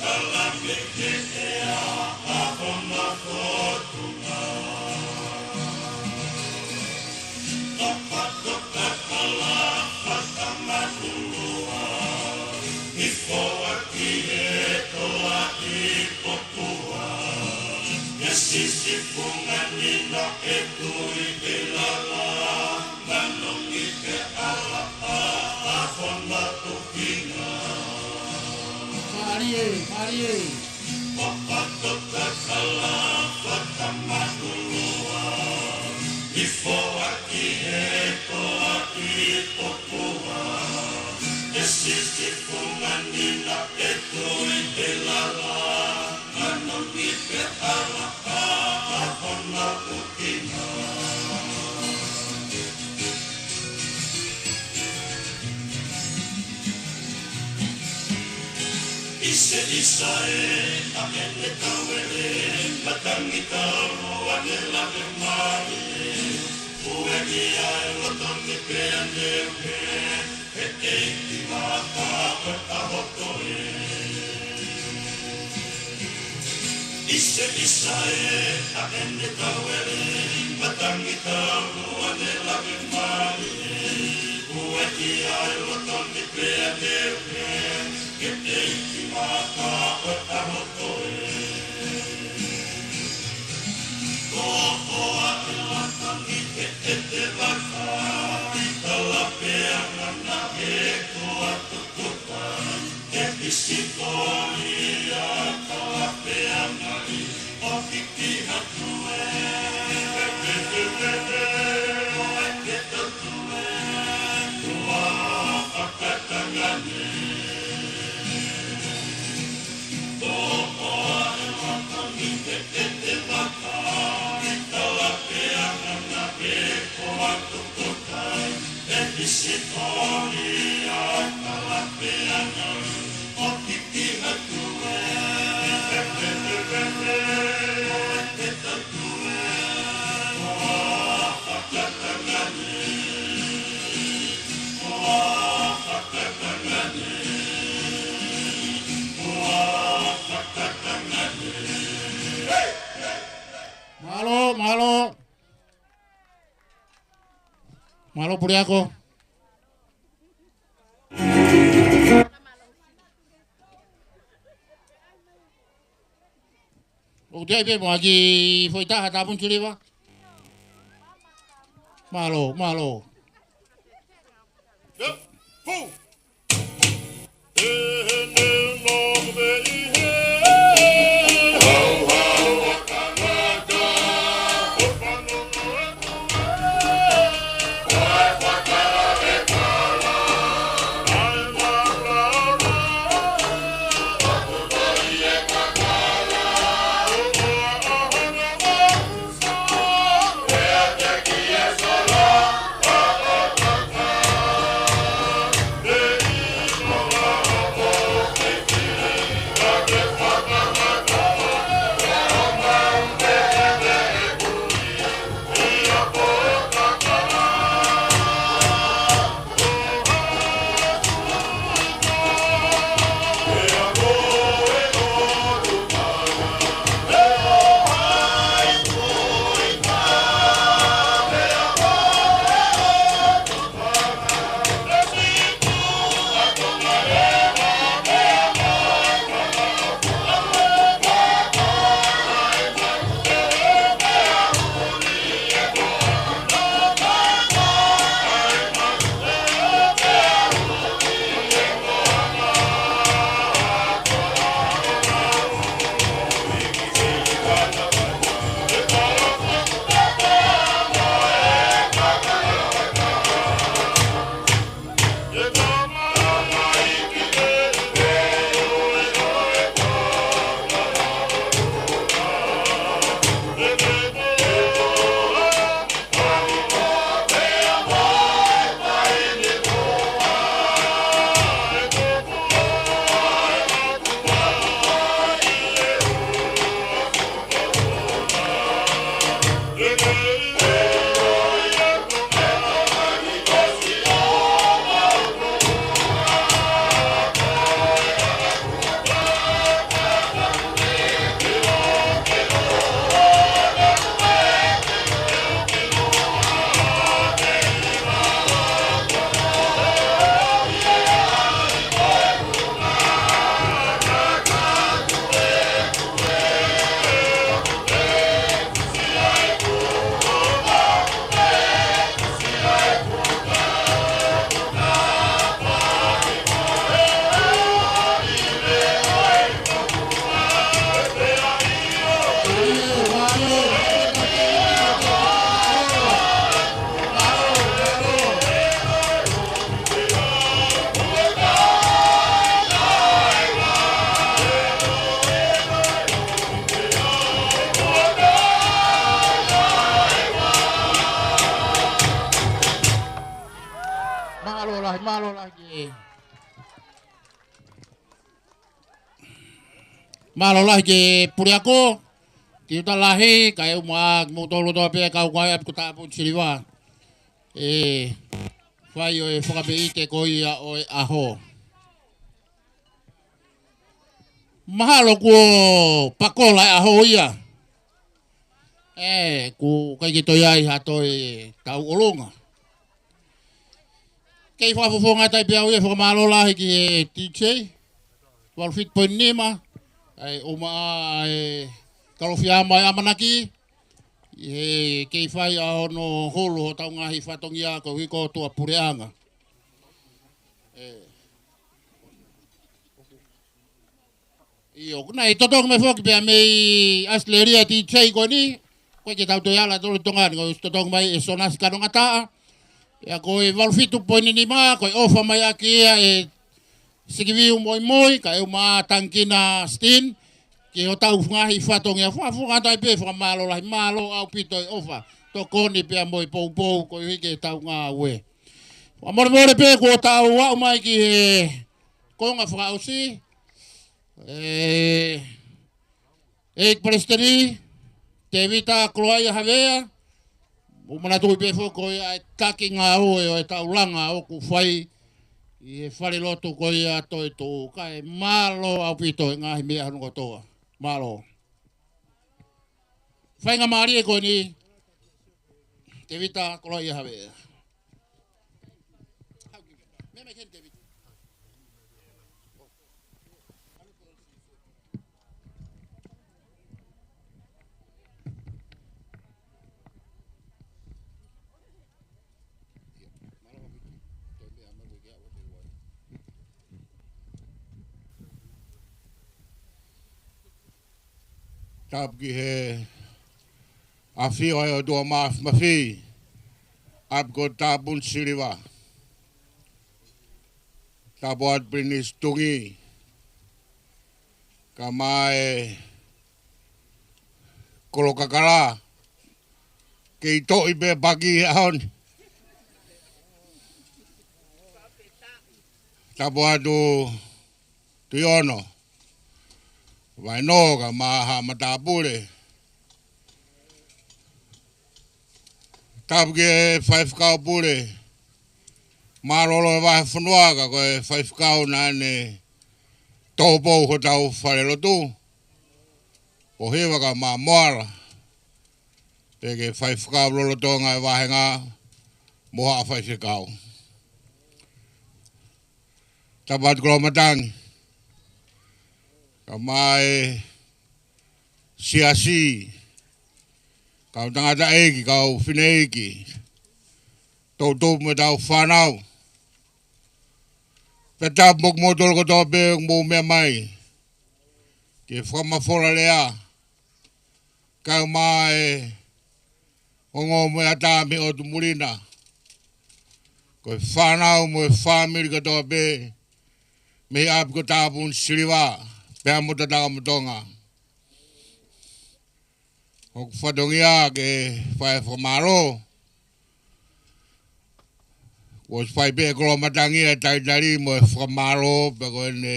kala mei he ʻea ʻa hona fotu. Tapa toka kala fakamanulua, ʻi foaki e toa ʻi Popua. E sisi funga nina e tui e lala, manongi e ala ʻa hona tupina. Mālie, mālie. Papa toka kala fakamanulua, ʻi foaki e toa ʻi Popua. E sisi funga nina e tui e lala, manongi e ala ʻa hona tupina. ʻIsa, ʻisa e, ʻa ʻene tauele, matangi taulua ne lave mai. Ueʻi ai loto ni pea ne uke, he ʻeiki maka ko e tahoto e. ʻIsa, ʻisa e, ʻa ʻene tauele, matangi taulua ne lave mai. Ueʻi ai loto ni pea ne uke, he ʻeiki maka ko e tahoto e. Ko koa e lata ni he ʻete vaka, ʻi tala pea ngana e koa tukutai. E pisitoli ia tala pea ngali o kiki hatu e. Ko e ke totu e, kua fakatangane. Ko koa e lata ni he ʻete vaka, ʻi tala pea ngana e koa tukutai. E pisitoli ia tala pea ngali Mālō, mālō. Mālō Puleako. ʻOku ʻi ai pē mo ha kiʻi foʻi taha tāpuni siliva. Mālō, mālō. Yep. Pū. Mālō lahi, mālō lahi ki he, mālō lahi ki he Puleako, ki he uta lahi, kae ʻumaʻā kimoutolu kotoa pē kau kai ʻapi ko tāpuni siliva. ʻE, fai ʻo e fakapeʻite ko ia ʻo e ʻaho. Mahalo kuo pakola e ʻaho ia. ʻE, ʻoku ʻikai ke toe ʻi ai ha toe tauʻolunga. Kei fakafofonga atu ai pē au ia, fakamālō lahi ki he D J, valu fitu poini nima, ʻa e ʻumaʻā e Kalofiama ʻa e ʻAmanaki, ʻi he kei fai ʻa hono hulu hotau ngaahi fatongia koeʻuhi ko e tuʻa puleʻanga. ʻE. ʻIo, ʻoku nau totongi mai foki pea mei ʻAositelēlia e D J ko eni, ʻoku ʻikai ke tau toe ala tolu Tonga ni, ko e totongi mai ʻe Sonasi Kanongataʻa. Pea ko e valu fitu poini nima, ko e ʻofa mai ʻaki ia ʻe Sikiviu Moimoi, kae ʻumaʻā Tangikina Steen, ki hotau ngaahi fatongia. Fakafofonga atu ai pē fakamālō lahi, mālō ʻaupito e ʻofa, tokoni pea mo e poupou koeʻuhi ke tau ngāue. Fakamolemole pē kuo tau aʻu mai ki he konga fakaʻosi. ʻE, ʻEiki Palesiteni Tēvita Koloaʻia Havea, ʻoku manatuʻi pē foki ko ia ʻa e taki ngāue ʻo e taulanga ʻoku fai ʻi he falelotu ko ia Toetuʻu, kae mālō ʻaupito e ngaahi meʻa hono kotoa. Mālō. Faingamālie ko eni, Tēvita Koloaʻia Havea. Tapu ki he ʻafio ʻa e ʻOtua Māfimafi, ʻApi ko Tāpuni Siliva. Tapu atu Pilinisi Tuʻi, kae ʻumaʻā e Kolo Kakala, kei toʻi pē paki he ʻaho ni. Tapu atu Tuʻi Ono Vainoa kae ʻumaʻā haʻa matāpule. Tapu ki he faifekau pule mālōlō e vahefonua, ka ko e faifekau naʻa ne tōpou hotau falelotu, ʻo Hiva kae ʻumaʻā Moala, pea ki he faifekau lolotonga e vāhenga mo haʻa faifekau. Tapu atu Koloamatangi, kae ʻumaʻā e siasi, kau tangataʻeiki, kau fineʻeiki, toʻutupu mo ʻetau fānau. Pea tapu mo kimoutolu kotoa pē ʻoku mou meʻa mai ki he fakamafola lea, kae ʻumaʻā e ongo mo e ata mei ʻOtu Muli na. Ko e fānau mo e fāmili kotoa pē mei he ʻapi ko Tāpuni Siliva pea mo Tatakamotonga. ʻOku fatongia ke fai e fakamālō. Kuo ʻosi fai pē ʻe Koloamatangi e talitali mo e fakamālō, pea ko ʻene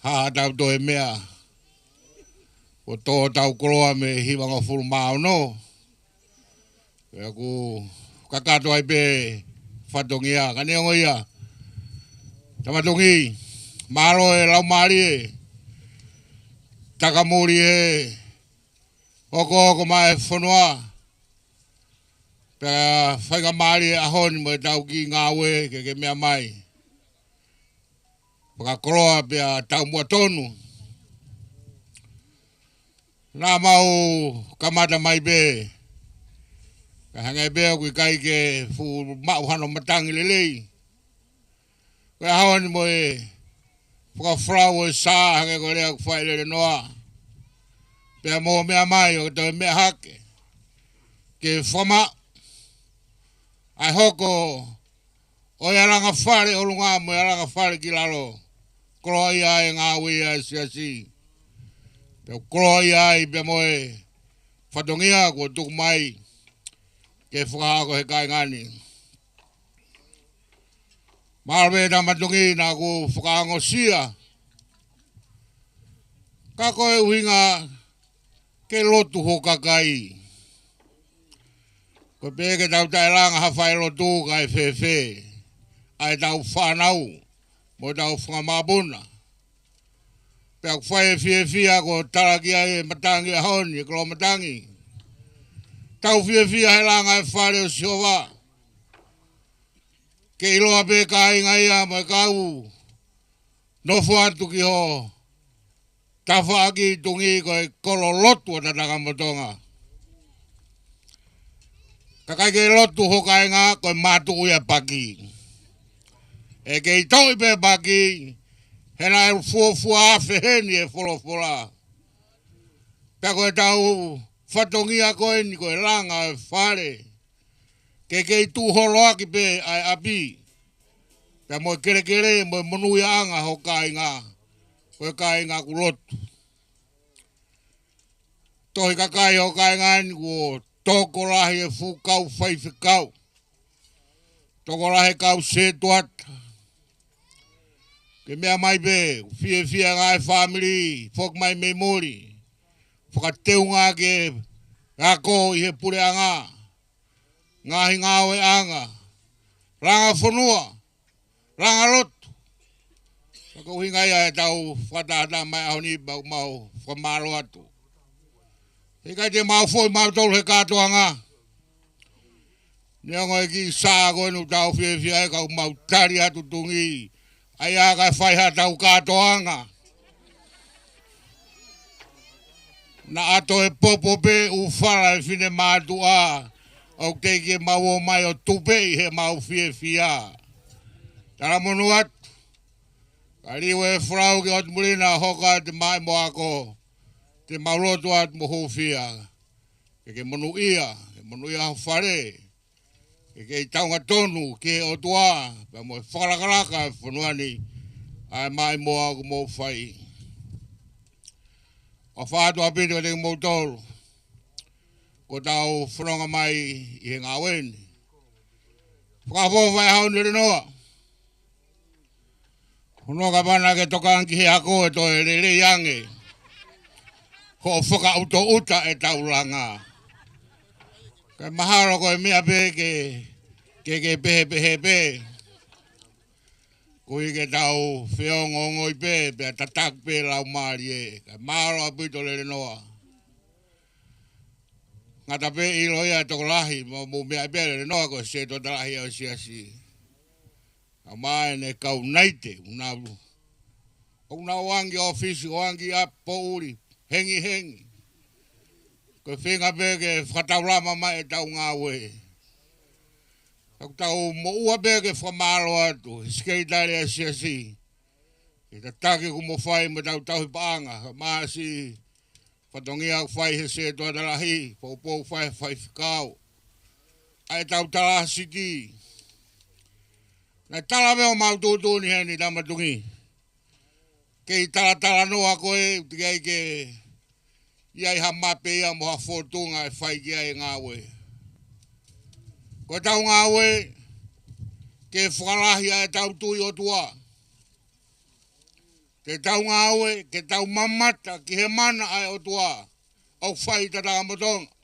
haʻatau toe meʻa, kuo tō hotau koloa mei he hivangofulu mā ono. Pea ʻoku kakato ai pē fatongia, ka neongo ia. Tama Tuʻi, mālō e laumālie takamuli e hokohoko mai e fonua. Pea faingamālie e ʻaho ni mo ʻetau kiʻi ngāue ke ke meʻa mai fakakoloa pea taumuʻa tonu. Naʻa mau kamata mai pē, ka hangē pē ʻoku ʻikai ke fuʻu maʻu hano matangi lelei. Ko e ʻaho ni mo e fakafolau ʻo e sā, hangē ko e lea ʻoku fai ʻe Lelenoa, pea mo meʻa mai ʻo toe meʻa hake ke fakamaʻu ʻa e hoko ʻo e alanga fale ʻolunga mo e alanga fale ki lalo. Koloaʻia e ngāue ʻa e siasi. Pea koloaʻia ai pea mo e fatongia kuo tuku mai ke fakahoko he kāinga ni. Mālō pē Tama Tuʻi naʻa ku fakaongosia. Ka ko e ʻuhinga ke lotu ho kakai. Ko e pehē ke tau taʻelanga ha fai lotu kae fēfē ʻa ʻetau fānau mo ʻetau fanga mokopuna. Pea ʻoku fai e fiefia kuo talaki ai e matangi ʻaho ni, e Koloamatangi. Tau fiefia he langa e fale ʻo Sihova. Ke ʻiloa pē kāinga ia mo e kau nofo atu ki ho tafaʻaki Tuʻi ko e kolo lotu ʻo Tatakamotonga. Ka ʻikai ke lotu ho kāinga ko e mātuʻu ia paki. ʻE kei toʻi pē paki, he naʻe fuofua afe heni e folofola. Pea ko ʻetau fatongia ko eni ko e langa e fale. Ke kei tuʻu holoaki pē ʻa e ʻapi. Pea mo e kelekele mo e monūʻiaʻanga ho kāinga. Ko e kāinga ʻoku lotu. Tohi kakai ho kāinga ni kuo tokolahi e fuʻu kau faifekau. Tokolahi e kau sētuata. Ke meʻa mai pē, fiefia ngaahi fāmili, foki mai mei muli. Fakateunga ke ako ʻi he puleʻanga, ngaahi ngāueʻanga, langa fonua, langa lotu. Ko e ʻuhinga ia ʻetau fakatātā mai ʻaho ni pea ʻoku mau fakamālō atu. He ʻikai te mau foʻi mautolu he kātoanga. Neongo e kiʻi sā ko eni ʻoku tau fiefia ai ka ʻoku mau tali atu tungi. ʻA ia kae fai haʻatau kātoanga. Naʻa toe popo pē ʻū fala e finemātuʻa. ʻOku teʻeki ke mau ō mai ʻo tupeʻi he mau fiefia. Talamonū atu. Ka liliu e folau ki ʻOtu Muli na hoka te mai mo ako. Te mau lotu atu mo hūfia. Ke ke monūʻia, ke monūʻia ho fale. Ke ke ʻi taunga tonu ki he ʻOtua, pea mo e fakalakalaka e fonua ni, ʻa e mai mo ʻoku mou fai. ʻOfa atu ʻaupito kiate kimoutolu, ko ʻetau fononga mai ʻi he ngāue ni. Fakaʻofoʻofa e ʻaho ni Lelenoa. Hono ka pana ke toka ange ki he ako ʻe toe lelei ange. Hoʻo fakaʻutoʻuta ʻetau langa. Kae mahalo ko e meʻa pē ke, ke, ke pehē pehē pē. Koeʻuhi ke tau feongoongoi pē, pea tataki pē laumālie. Kae mālō ʻaupito Lelenoa. Ngata pē ʻilo ia tokolahi, mo, mo meʻa pē Lelenoa ko e sētuata lahi ʻo e siasi. ʻA mai ne kau naite, ʻoku nau, ʻoku nau ʻoange ʻōfisi, ʻoange ʻapi, poʻuli, hengihengi. Ko e feinga pē ke fakataulama mai ʻetau ngāue. Ka ʻoku tau moʻua pē ke fakamālō atu, he sekelitali ʻa e siasi. Ke tataki ʻoku mo fai mo ʻetau tauhi paʻanga, ka masi fatongia ʻoku fai he sētuata lahi, poupou fai he faifekau. ʻA ʻetau tala siti. Naʻe tala pē ʻo mau tuʻutuʻuni heni tama tungi. Kei talatalanoa ko e, ʻoku teʻeki ai ke ʻi ai ha mape ia mo ha fōtunga ʻe fai ki ai e ngāue. Ko ʻetau ngāue, ke fakalahi ʻa ʻetau tui ʻOtua. Ke tau ngāue, ke tau mamata ki he mana ʻa e ʻOtua, ʻoku fai ʻi Tatakamotonga.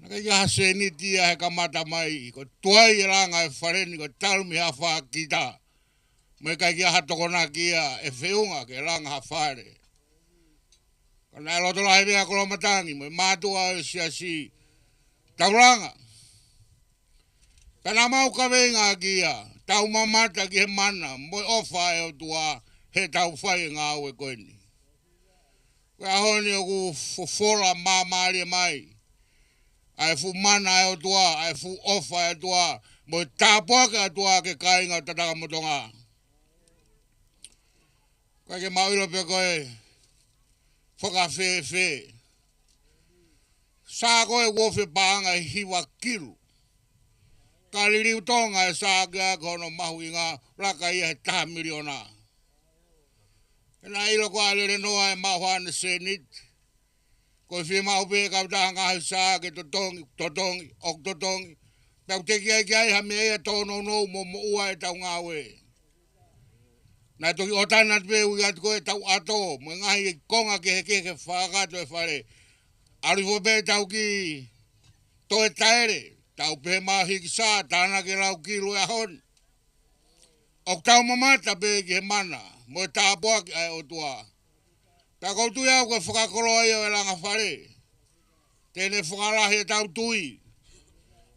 Naʻe ʻikai ke ʻi ai ha sēniti ia he kamata mai, ko e tuai e langa e fale ni, ko e talu mei he afā kita. Mo e ʻikai ke ʻi ai ha tokonaki ia ʻe feʻunga ke langa ha fale. Ka naʻe loto lahi pē ʻa Kolomatangi, mo e mātuʻa ʻo e siasi, tau langa. Ka naʻa mau kaveinga ʻaki ia, tau mamata ki he mana, mo e ʻofa ʻa e ʻOtua, heʻetau fai e ngāue ko eni. Ko e ʻaho ni ʻoku fofola māmālie mai. ʻA e fuʻu mana ʻa e ʻOtua, ʻa e fuʻu ʻofa ʻa e ʻOtua, mo e tāpuaki ʻa e ʻOtua ki he kāinga ʻo Tatakamotonga. Kae ke mau ʻilo pē ko e fakafēfē. Sā ko e uofe paʻanga ʻe hiva kilu. Ka liliu Tonga e sā ki ai ko hono mahuʻinga laka ia he taha miliona. He naʻe ʻilo ko ā Lelenoa ʻe maʻu haʻane sēniti. Ko e fiemaʻu pē kau taha ngaahi sā ke totongi, totongi, ʻoku totongi. Pea ʻoku teʻeki ai ke ʻi ai ha meʻa ia tōnounou mo moʻua ʻetau ngāue. Naʻe toki ʻoatu atu pē ui atu ko e tau ʻato, mo e ngaahi konga kehekehe ke fakakakato e fale. ʻAlu hifo pē tau kiʻi toe taele, tau pehē mai hiki sā, tānaki e lau kilu e ʻaho ni. ʻOku tau mamata pē ki he mana, mo e tāpuaki ʻa e ʻOtua. Pea ʻoku ou tui au ko e fakakoloa ia ʻo e langa fale. Te ne fakalahi ʻetau tui.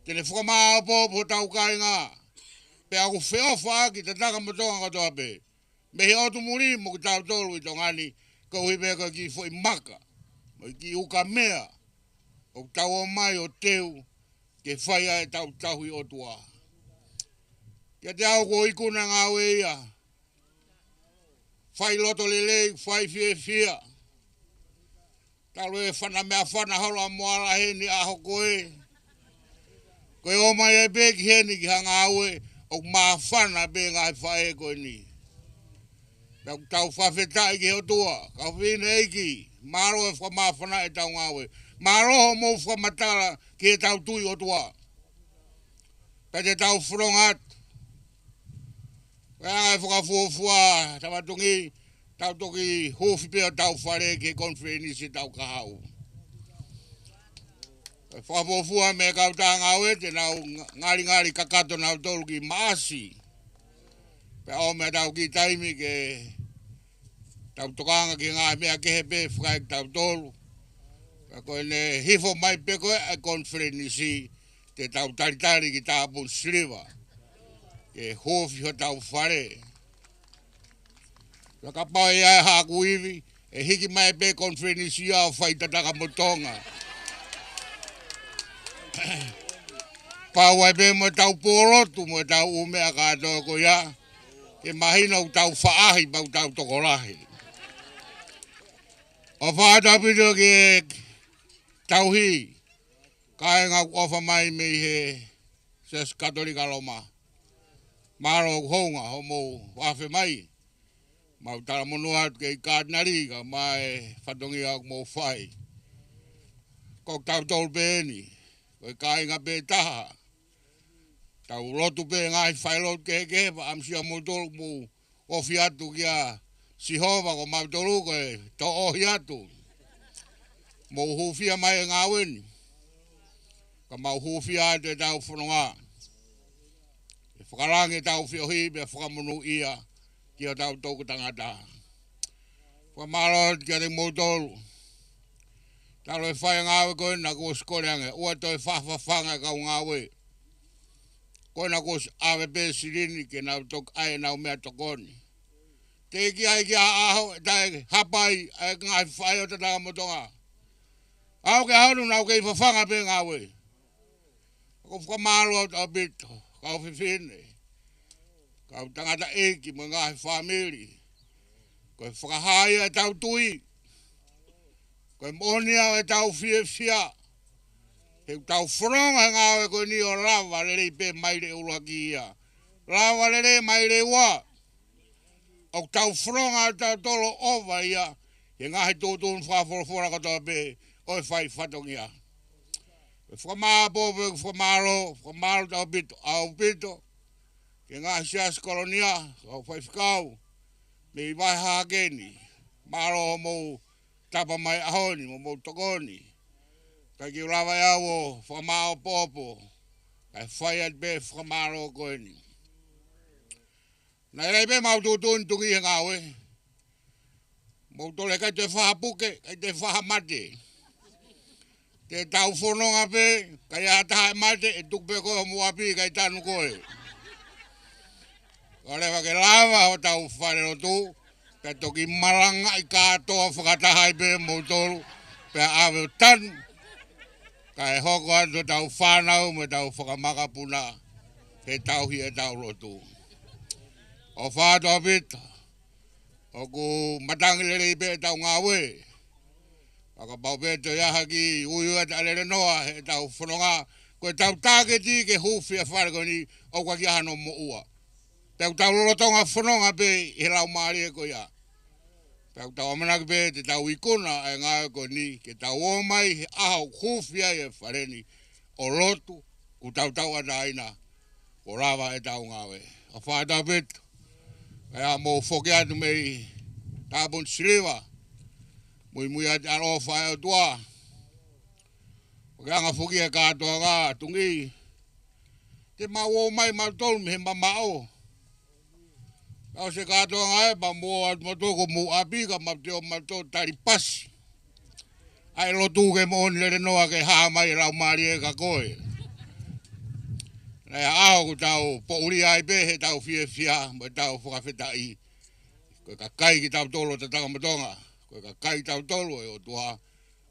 Te ne fakamāʻopoʻopo hotau kāinga. Pea ʻoku feʻofaʻaki Tatakamotonga kotoa pē. Mei he ʻOtu Muli mo kitautolu ʻi Tonga ni, koeʻuhi pē ko e kiʻi foʻi maka. Mo e kiʻi ukamea. ʻOku tau ō mai ʻo teu, ke fai ai ʻetau tauhi ʻOtua. Kiate au ko e ikuna ngāue ia. Fai loto lelei, fai fiefia. Talu e fana meʻafana holo ʻa Moala heni ʻaho ko ē. Ko e ō mai ai pē ki heni ki ha ngāue, ʻoku māfana pē ngaahi faʻē ko eni. Pea ʻoku tau fakafetaʻi ki he ʻOtua, kau fineʻeiki, mālō e fakamāfana ʻetau ngāue. Mālō hoʻomou fakamatala ki heʻetau tui ʻOtua. Pea te tau fononga atu. Pea ʻi he fakafuofua, Tamatungi, tau toki huufi pē hotau fale ki he konifelenisi ʻetau kahaʻu. Fakafuofua mei he kau tā ngāue te nau nga-, ngalingali kakato nautolu ki Maʻasi. Pea ʻomi ʻetau kiʻi taimi ke tau tokanga ki he ngaahi meʻa kehe pē fakaʻeiki tautolu. Pea ko ʻene hifo mai pē ko ē ʻa e konifelenisi te tau talitali ki Tāpuni Siliva ke huufi hotau fale. Pea kapau ʻe ʻi ai haʻaku ivi, ʻe hiki mai pē konifelenisi ia ʻo fai tatakamotonga. Pau ai pē mo ʻetau pōlotu, mo ʻetau ʻū meʻa kātoa ko ia, ke mahino ʻoku tau faʻahi, pea ʻoku tau tokolahi. ʻOfa atu ʻaupito ki he tauhi, kāinga ʻoku ʻofa mai mei he Siasi Katolika Loma. Mālō hoʻo hounga, hoʻomou afe mai. Mau talamonū atu ki he Katinali, kae ʻumaʻā e fatongia ʻoku mou fai. Ko kitautolu pē eni, ko e kāinga pē taha. Tau lotu pē ngaahi failotu kehekehe, pea ʻamusia moutolu mou ofi atu kia Sihova, ko mautolu ko e toʻohi atu. Mou hūfia mai e ngāue ni. Ka mau hūfia atu ʻetau fononga. ʻE fakalangi ʻetau feohi, pea fakamonūʻia ki hotau toketā tangata. Fakamālō atu kiate kimoutolu. Talu e fai ngāue ko ē naʻa ku ʻosi kole ange, ʻoua toe fafafanga e kau ngāue. Ko ena kuo ʻosi ʻave pē silini ke nau toki ʻai ʻenau meʻatokoni. Teʻeki ai ke ʻi ai ha ʻaho ʻe taʻe hapai ʻa e ngaahi faʻē ʻo tatakamotonga. Aʻu ki he ʻaho ni nau kei fafanga pē ngāue. ʻOku ou fakamālō atu ʻaupito, kau fefine, kau tangataʻeiki mo e ngaahi fāmili. Ko e fakahā ia ʻetau tui. Ko e moʻoni ia ʻetau fiefia. He ʻoku tau fononga he ngāue ko eni ʻo lava lelei pē mai le ʻuluaki ia. Lava lelei mai le ua. ʻOku tau fononga ʻa tautolu ʻo ʻova ia he ngaahi tuʻutuʻuni fakafolofola kotoa pē ʻo e fai fatongia. Pea fakamālō, pea fakamālō, fakamālō atu ʻaupito, ʻaupito ki he ngaahi siasi kolonia, kau faifekau mei vahe hahake ni. Mālō hoʻomou tapa mai ʻaho ni mo hoʻomou tokoni. Kae ʻikai ke u lava ʻe au ʻo fakamāʻopoʻopo, kae fai atu pē fakamālō ko eni. Naʻe lahi pē mau tuʻutuʻuni tungi he ngāue. Moutolu ʻikai toe faʻa puke, ʻikai toe faʻa mate. Te tau fononga pē, ka ʻi ai ha taha ʻe mate, ʻe tuku pē koe homou ʻapi, ʻikai tanu koe. Kae leva ke lava hotau falelotu, pea toki malangaʻi kātoa fakataha ai pē moutolu, pea ʻave ʻo tanu. Kae hoko atu hotau fānau mo ʻetau fanga makapuna he tauhi ʻetau lotu. ʻOfa atu ʻaupito, ʻoku matangi lelei pē ʻetau ngāue. Pea kapau pē toe ʻi ai ha kiʻi uiuiʻi ʻa e talēnoa heʻetau fononga, ko ʻetau tāketi ke huufi e fale ko eni, ʻoku ʻikai ke ʻi ai hano moʻua. Pea ʻoku tau lolotonga fononga pē ʻi he laumālie ko ia. Pea ʻoku tau ʻamanaki pē te tau ikuna ʻa e ngāue ko eni, ke tau ō mai he ʻaho ʻoku huufi ai e fale ni, ʻo lotu, kuo tau tauʻatāina, kuo lava ʻetau ngāue. ʻOfa atu ʻaupito, kae ʻoua mou foki atu mei Tāpuni Siliva, muimui atu ʻa e ʻaloʻofa ʻa e ʻOtua. Ko e anga foki e kātoanga, Tungi, te mau ō mai mautolu mei he mamaʻo. Ka ʻosi e kātoanga ē, pea mou ō atu mautolu ki homou ʻapi, ka mau te ō mautolu tali pasi. ʻA e lotu ke moʻoni lelenoa ke hā mai e laumālie kia koe. Naʻe ʻi ai e ʻaho ʻoku tau poʻuli ai pē heʻetau fiefia mo ʻetau fakafetaʻi. Ko e kakai kitautolu ʻo Tatakamotonga, ko e kakai kitautolu ʻo e ʻOtua,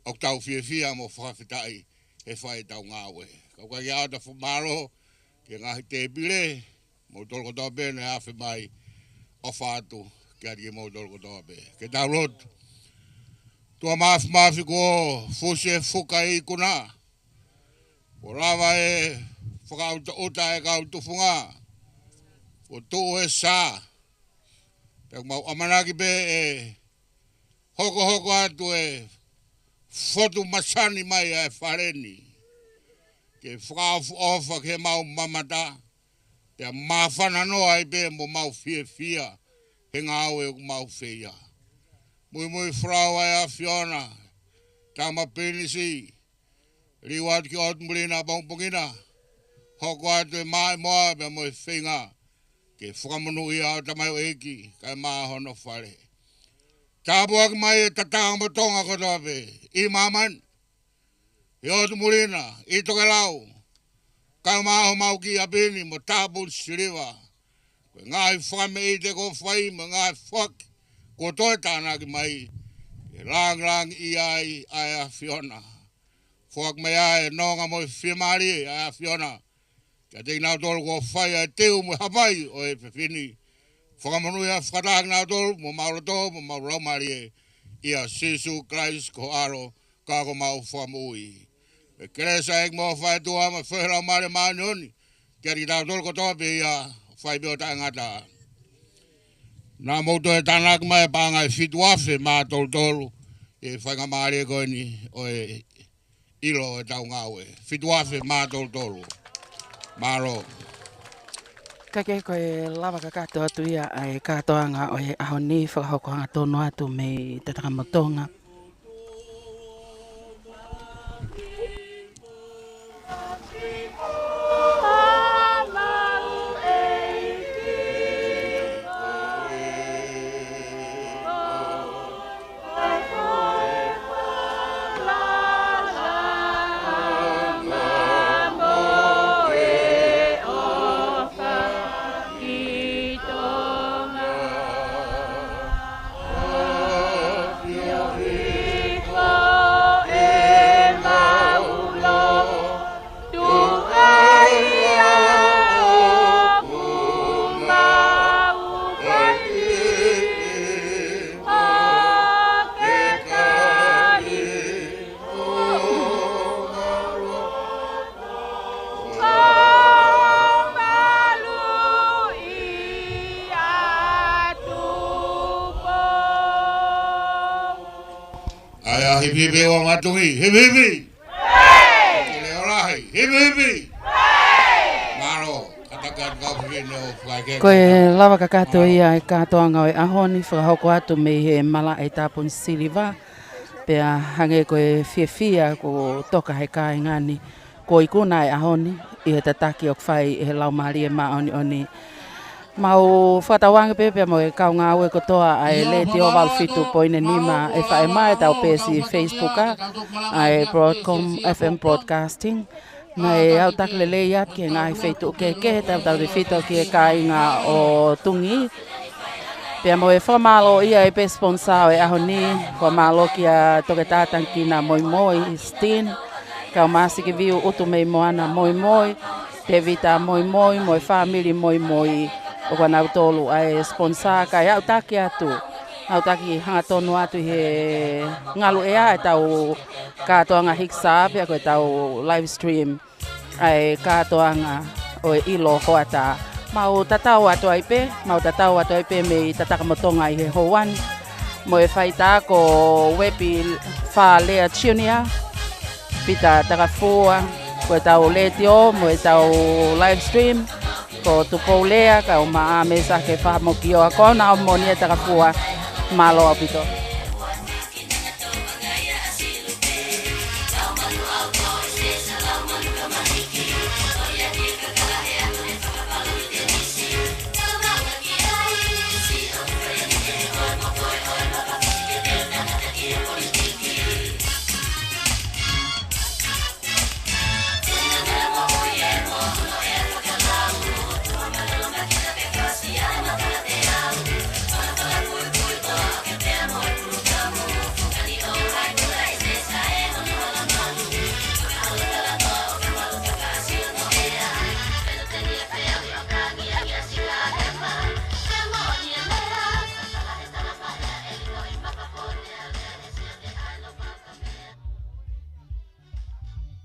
ʻoku tau fiefia mo fakafetaʻi he fai ʻetau ngāue. Ka ʻoku ʻikai ke ʻoatu ha fakamālō ki he ngaahi tēpile, moutolu kotoa pē naʻe afe mai, ʻofa atu kiate kimoutolu kotoa pē. Ke tau lotu. ʻOtua Māfimafi, kuo fusi e fuka ʻi he ikuna, kuo lava e fakaʻutaʻuta e kau tufunga, kuo tuʻu e sā. Pea ʻoku mau ʻamanaki pē ʻe hokohoko atu e fotu masani mai ʻa e fale ni ke fakaʻofoʻofa ki heʻemau mamata, Pea māfana noa ai pē mo mau fiefia he ngāue ʻoku mau feia. Muimui folau ʻa e ʻAfiona, Tama Pilinisi, liliu atu ki ʻOtu Muli na pongipongi na, hoko atu e maʻimoa pea mo e feinga ke fakamonūʻia ʻa e tamaioʻeiki kae ʻumaʻā hono fale. Tāpuaki mai e tangata mo Tonga kotoa pē ʻi māmani, ʻi ʻOtu Muli na, ʻi tokelau, kae ʻumaʻā homau kiʻi ʻapi ni mo Tāpuni Siliva. Ko e ngaahi fakameʻite kuo fai mo e ngaahi foaki kuo toe tānaki mai, ke langilangiʻia ai ʻa e ʻAfiona. Foaki mai ʻa e nonga mo e fiemālie ʻa e ʻAfiona kiate kinautolu kuo fai ʻa e teu mo e hapai ʻo e efiafi ni. Fakamonūʻia fakataha kinautolu mo mau loto mo mau laumālie, ʻia Sīsū Kalaisi ko ho ʻAlo ka ko homau Fakamoʻui. Mo e kelesi ʻa e ʻEiki mo e ʻofa ʻa e ʻOtua mo e feohi ʻa e Laumālie Māʻoniʻoni, kiate kitautolu kotoa pē ia, fai pē ʻo taʻengata. Naʻa mou toe tānaki mai e paʻanga ʻe fitu afe mā tolu tolu, ʻi he faingamālie ko eni ʻo e ʻilo ʻetau ngāue. Fitu afe mā tolu tolu. Mālō. Ka ke ko e lava kakato atu ia ʻa e kātoanga ʻo e ʻaho ni, fakahoko hangatonu atu mei Tatakamotonga. ʻAi ā, hipihipi ʻo ngaahi tuʻi, hipihipi. Leʻolahi, hipihipi. Mālō, kātaki atu kau fefine ʻo fakaʻeke. Ko e lava kakato ia e kātoanga ʻo e ʻaho ni, fakahoko atu mei he malaʻe Tāpuni Siliva. Pea hangē ko e fiefia kuo toka he kāinga ni, kuo ikuna e ʻaho ni ʻi he tataki ʻoku fai ʻe he Laumālie Māʻoniʻoni. Mau fakatauange pē pea mo e kau ngāue kotoa ʻa e Letiō valu fitu poini nima ʻe faʻē mai ʻetau peesi Facebook ʻa e Broadcom F M Broadcasting. Naʻe aʻutaki lelei atu ki he ngaahi feituʻu kehekehe, tautautefito ki he kāinga ʻo Tungī. Pea mo e fakamālō ia ʻi he sponsor ʻo e ʻaho ni, fakamālō kia Toketā Tangikina Moimoi, Steen, kau Māsikiviu ʻUtu mei Moana Moimoi, Tēvita Moimoi, mo e fāmili Moimoi, ʻoku ʻanautolu ʻa e sponsor kae aʻutaki atu. Aʻutaki hangatonu atu ʻi he ngaluʻea ʻetau kātoanga hikisā pea ko ʻetau live stream ʻa e kātoanga ʻo e ʻilo hoʻatā. Mau tatau atu ai pē, mau tatau atu ai pē mei Tatakamotonga ʻi he houa ni. Mo e faitā ko Uepi Fālea Junior, Pita Takafua, ko ʻetau letiō, mo ʻetau live stream, ko Tupou Lea, kau ʻumaʻā Mesake Fakamokioa, ko au naʻa mo nia Takafua, mālō ʻaupito.